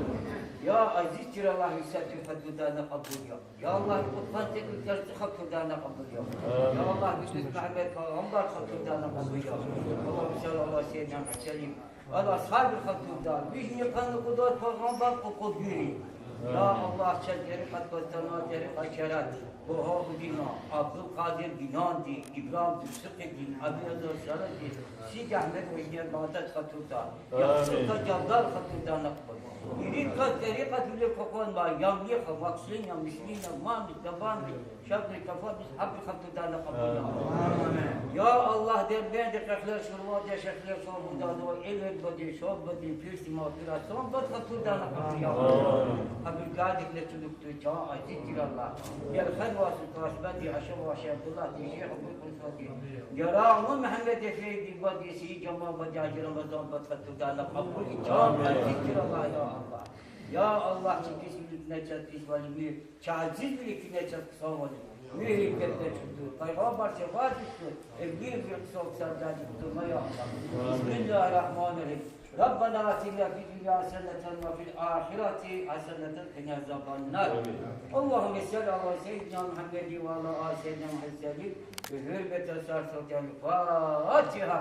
Я азиз тир Аллагь, ви сад тир хатурдайни кьабул я. Я Аллагь, Къуръан текӀ цӀарцӀи хатурдайни кьабул я. Амин. Я Аллагь, ви дуст Мегьамед пайгъамбар хатурдайни кьабул я. Аллагьумма салли ала сайидина Мугьаммадин ва ала асгьабил хатурдай, вишни къанни кьуд пайгъамбар къо къо вири. Я Аллагь, чаз тӀарикъат вацӀана, тӀарикъат шариат Багьавудина, Абдулкъадир Гиланди, Ибрагьим Дусухъидин, Абилазар Саради, Сиди Агьмед ва Жнер Багьдад хатурдай, Яхъуб Амин. Кьадар хатурдайни кьабул. Ирид кас тӀарикъатвилер квахьнавай, Ямлиха, Максима, Мислима, Мамис, Дабанис, Шабрис, Кафабис, гьабуру хатурдайни кьабул я. Амин. Я Аллагь, Дербентдин къехлер, Шурвадин шехлер, Шурбудазва, Элербадин, Шорбадин, Пирсимал, Пирасанбад хатурдайни кьабул я. Амин. Абурукай дихле чулукду, чан азиз тир Аллагь. Гелхарваз Султанбади, Ашаваши Абдуллагьди, Шейх Абулкьасумди, Ярагъ Мугьаммед-эфенди, Бади Саид, Жамалбади, Гьажи Рамазанбад хатурдайни кьабул я, чан Амин. Азиз тир Аллагь, я Аллагь. Я Аллагь, чи писвиликни чаз писвалми, чи азизвиликни чаз хъсанвалми. Муьгьуьрдекдачтур, пайгъамбар шефагьатдикдур, эвлияйрин хъсан сардардикдур, я Аллагь. Амин. بسم الله الرحمن الرحيم. ربنا آتنا في الدنيا حسنة وفي الآخرة حسنة وقنا عذاب النار. آمين. اللهم صل على سيدنا محمد وعلى آل سيدنا محمد وسلم. بحرمة صلاة الفاتحة.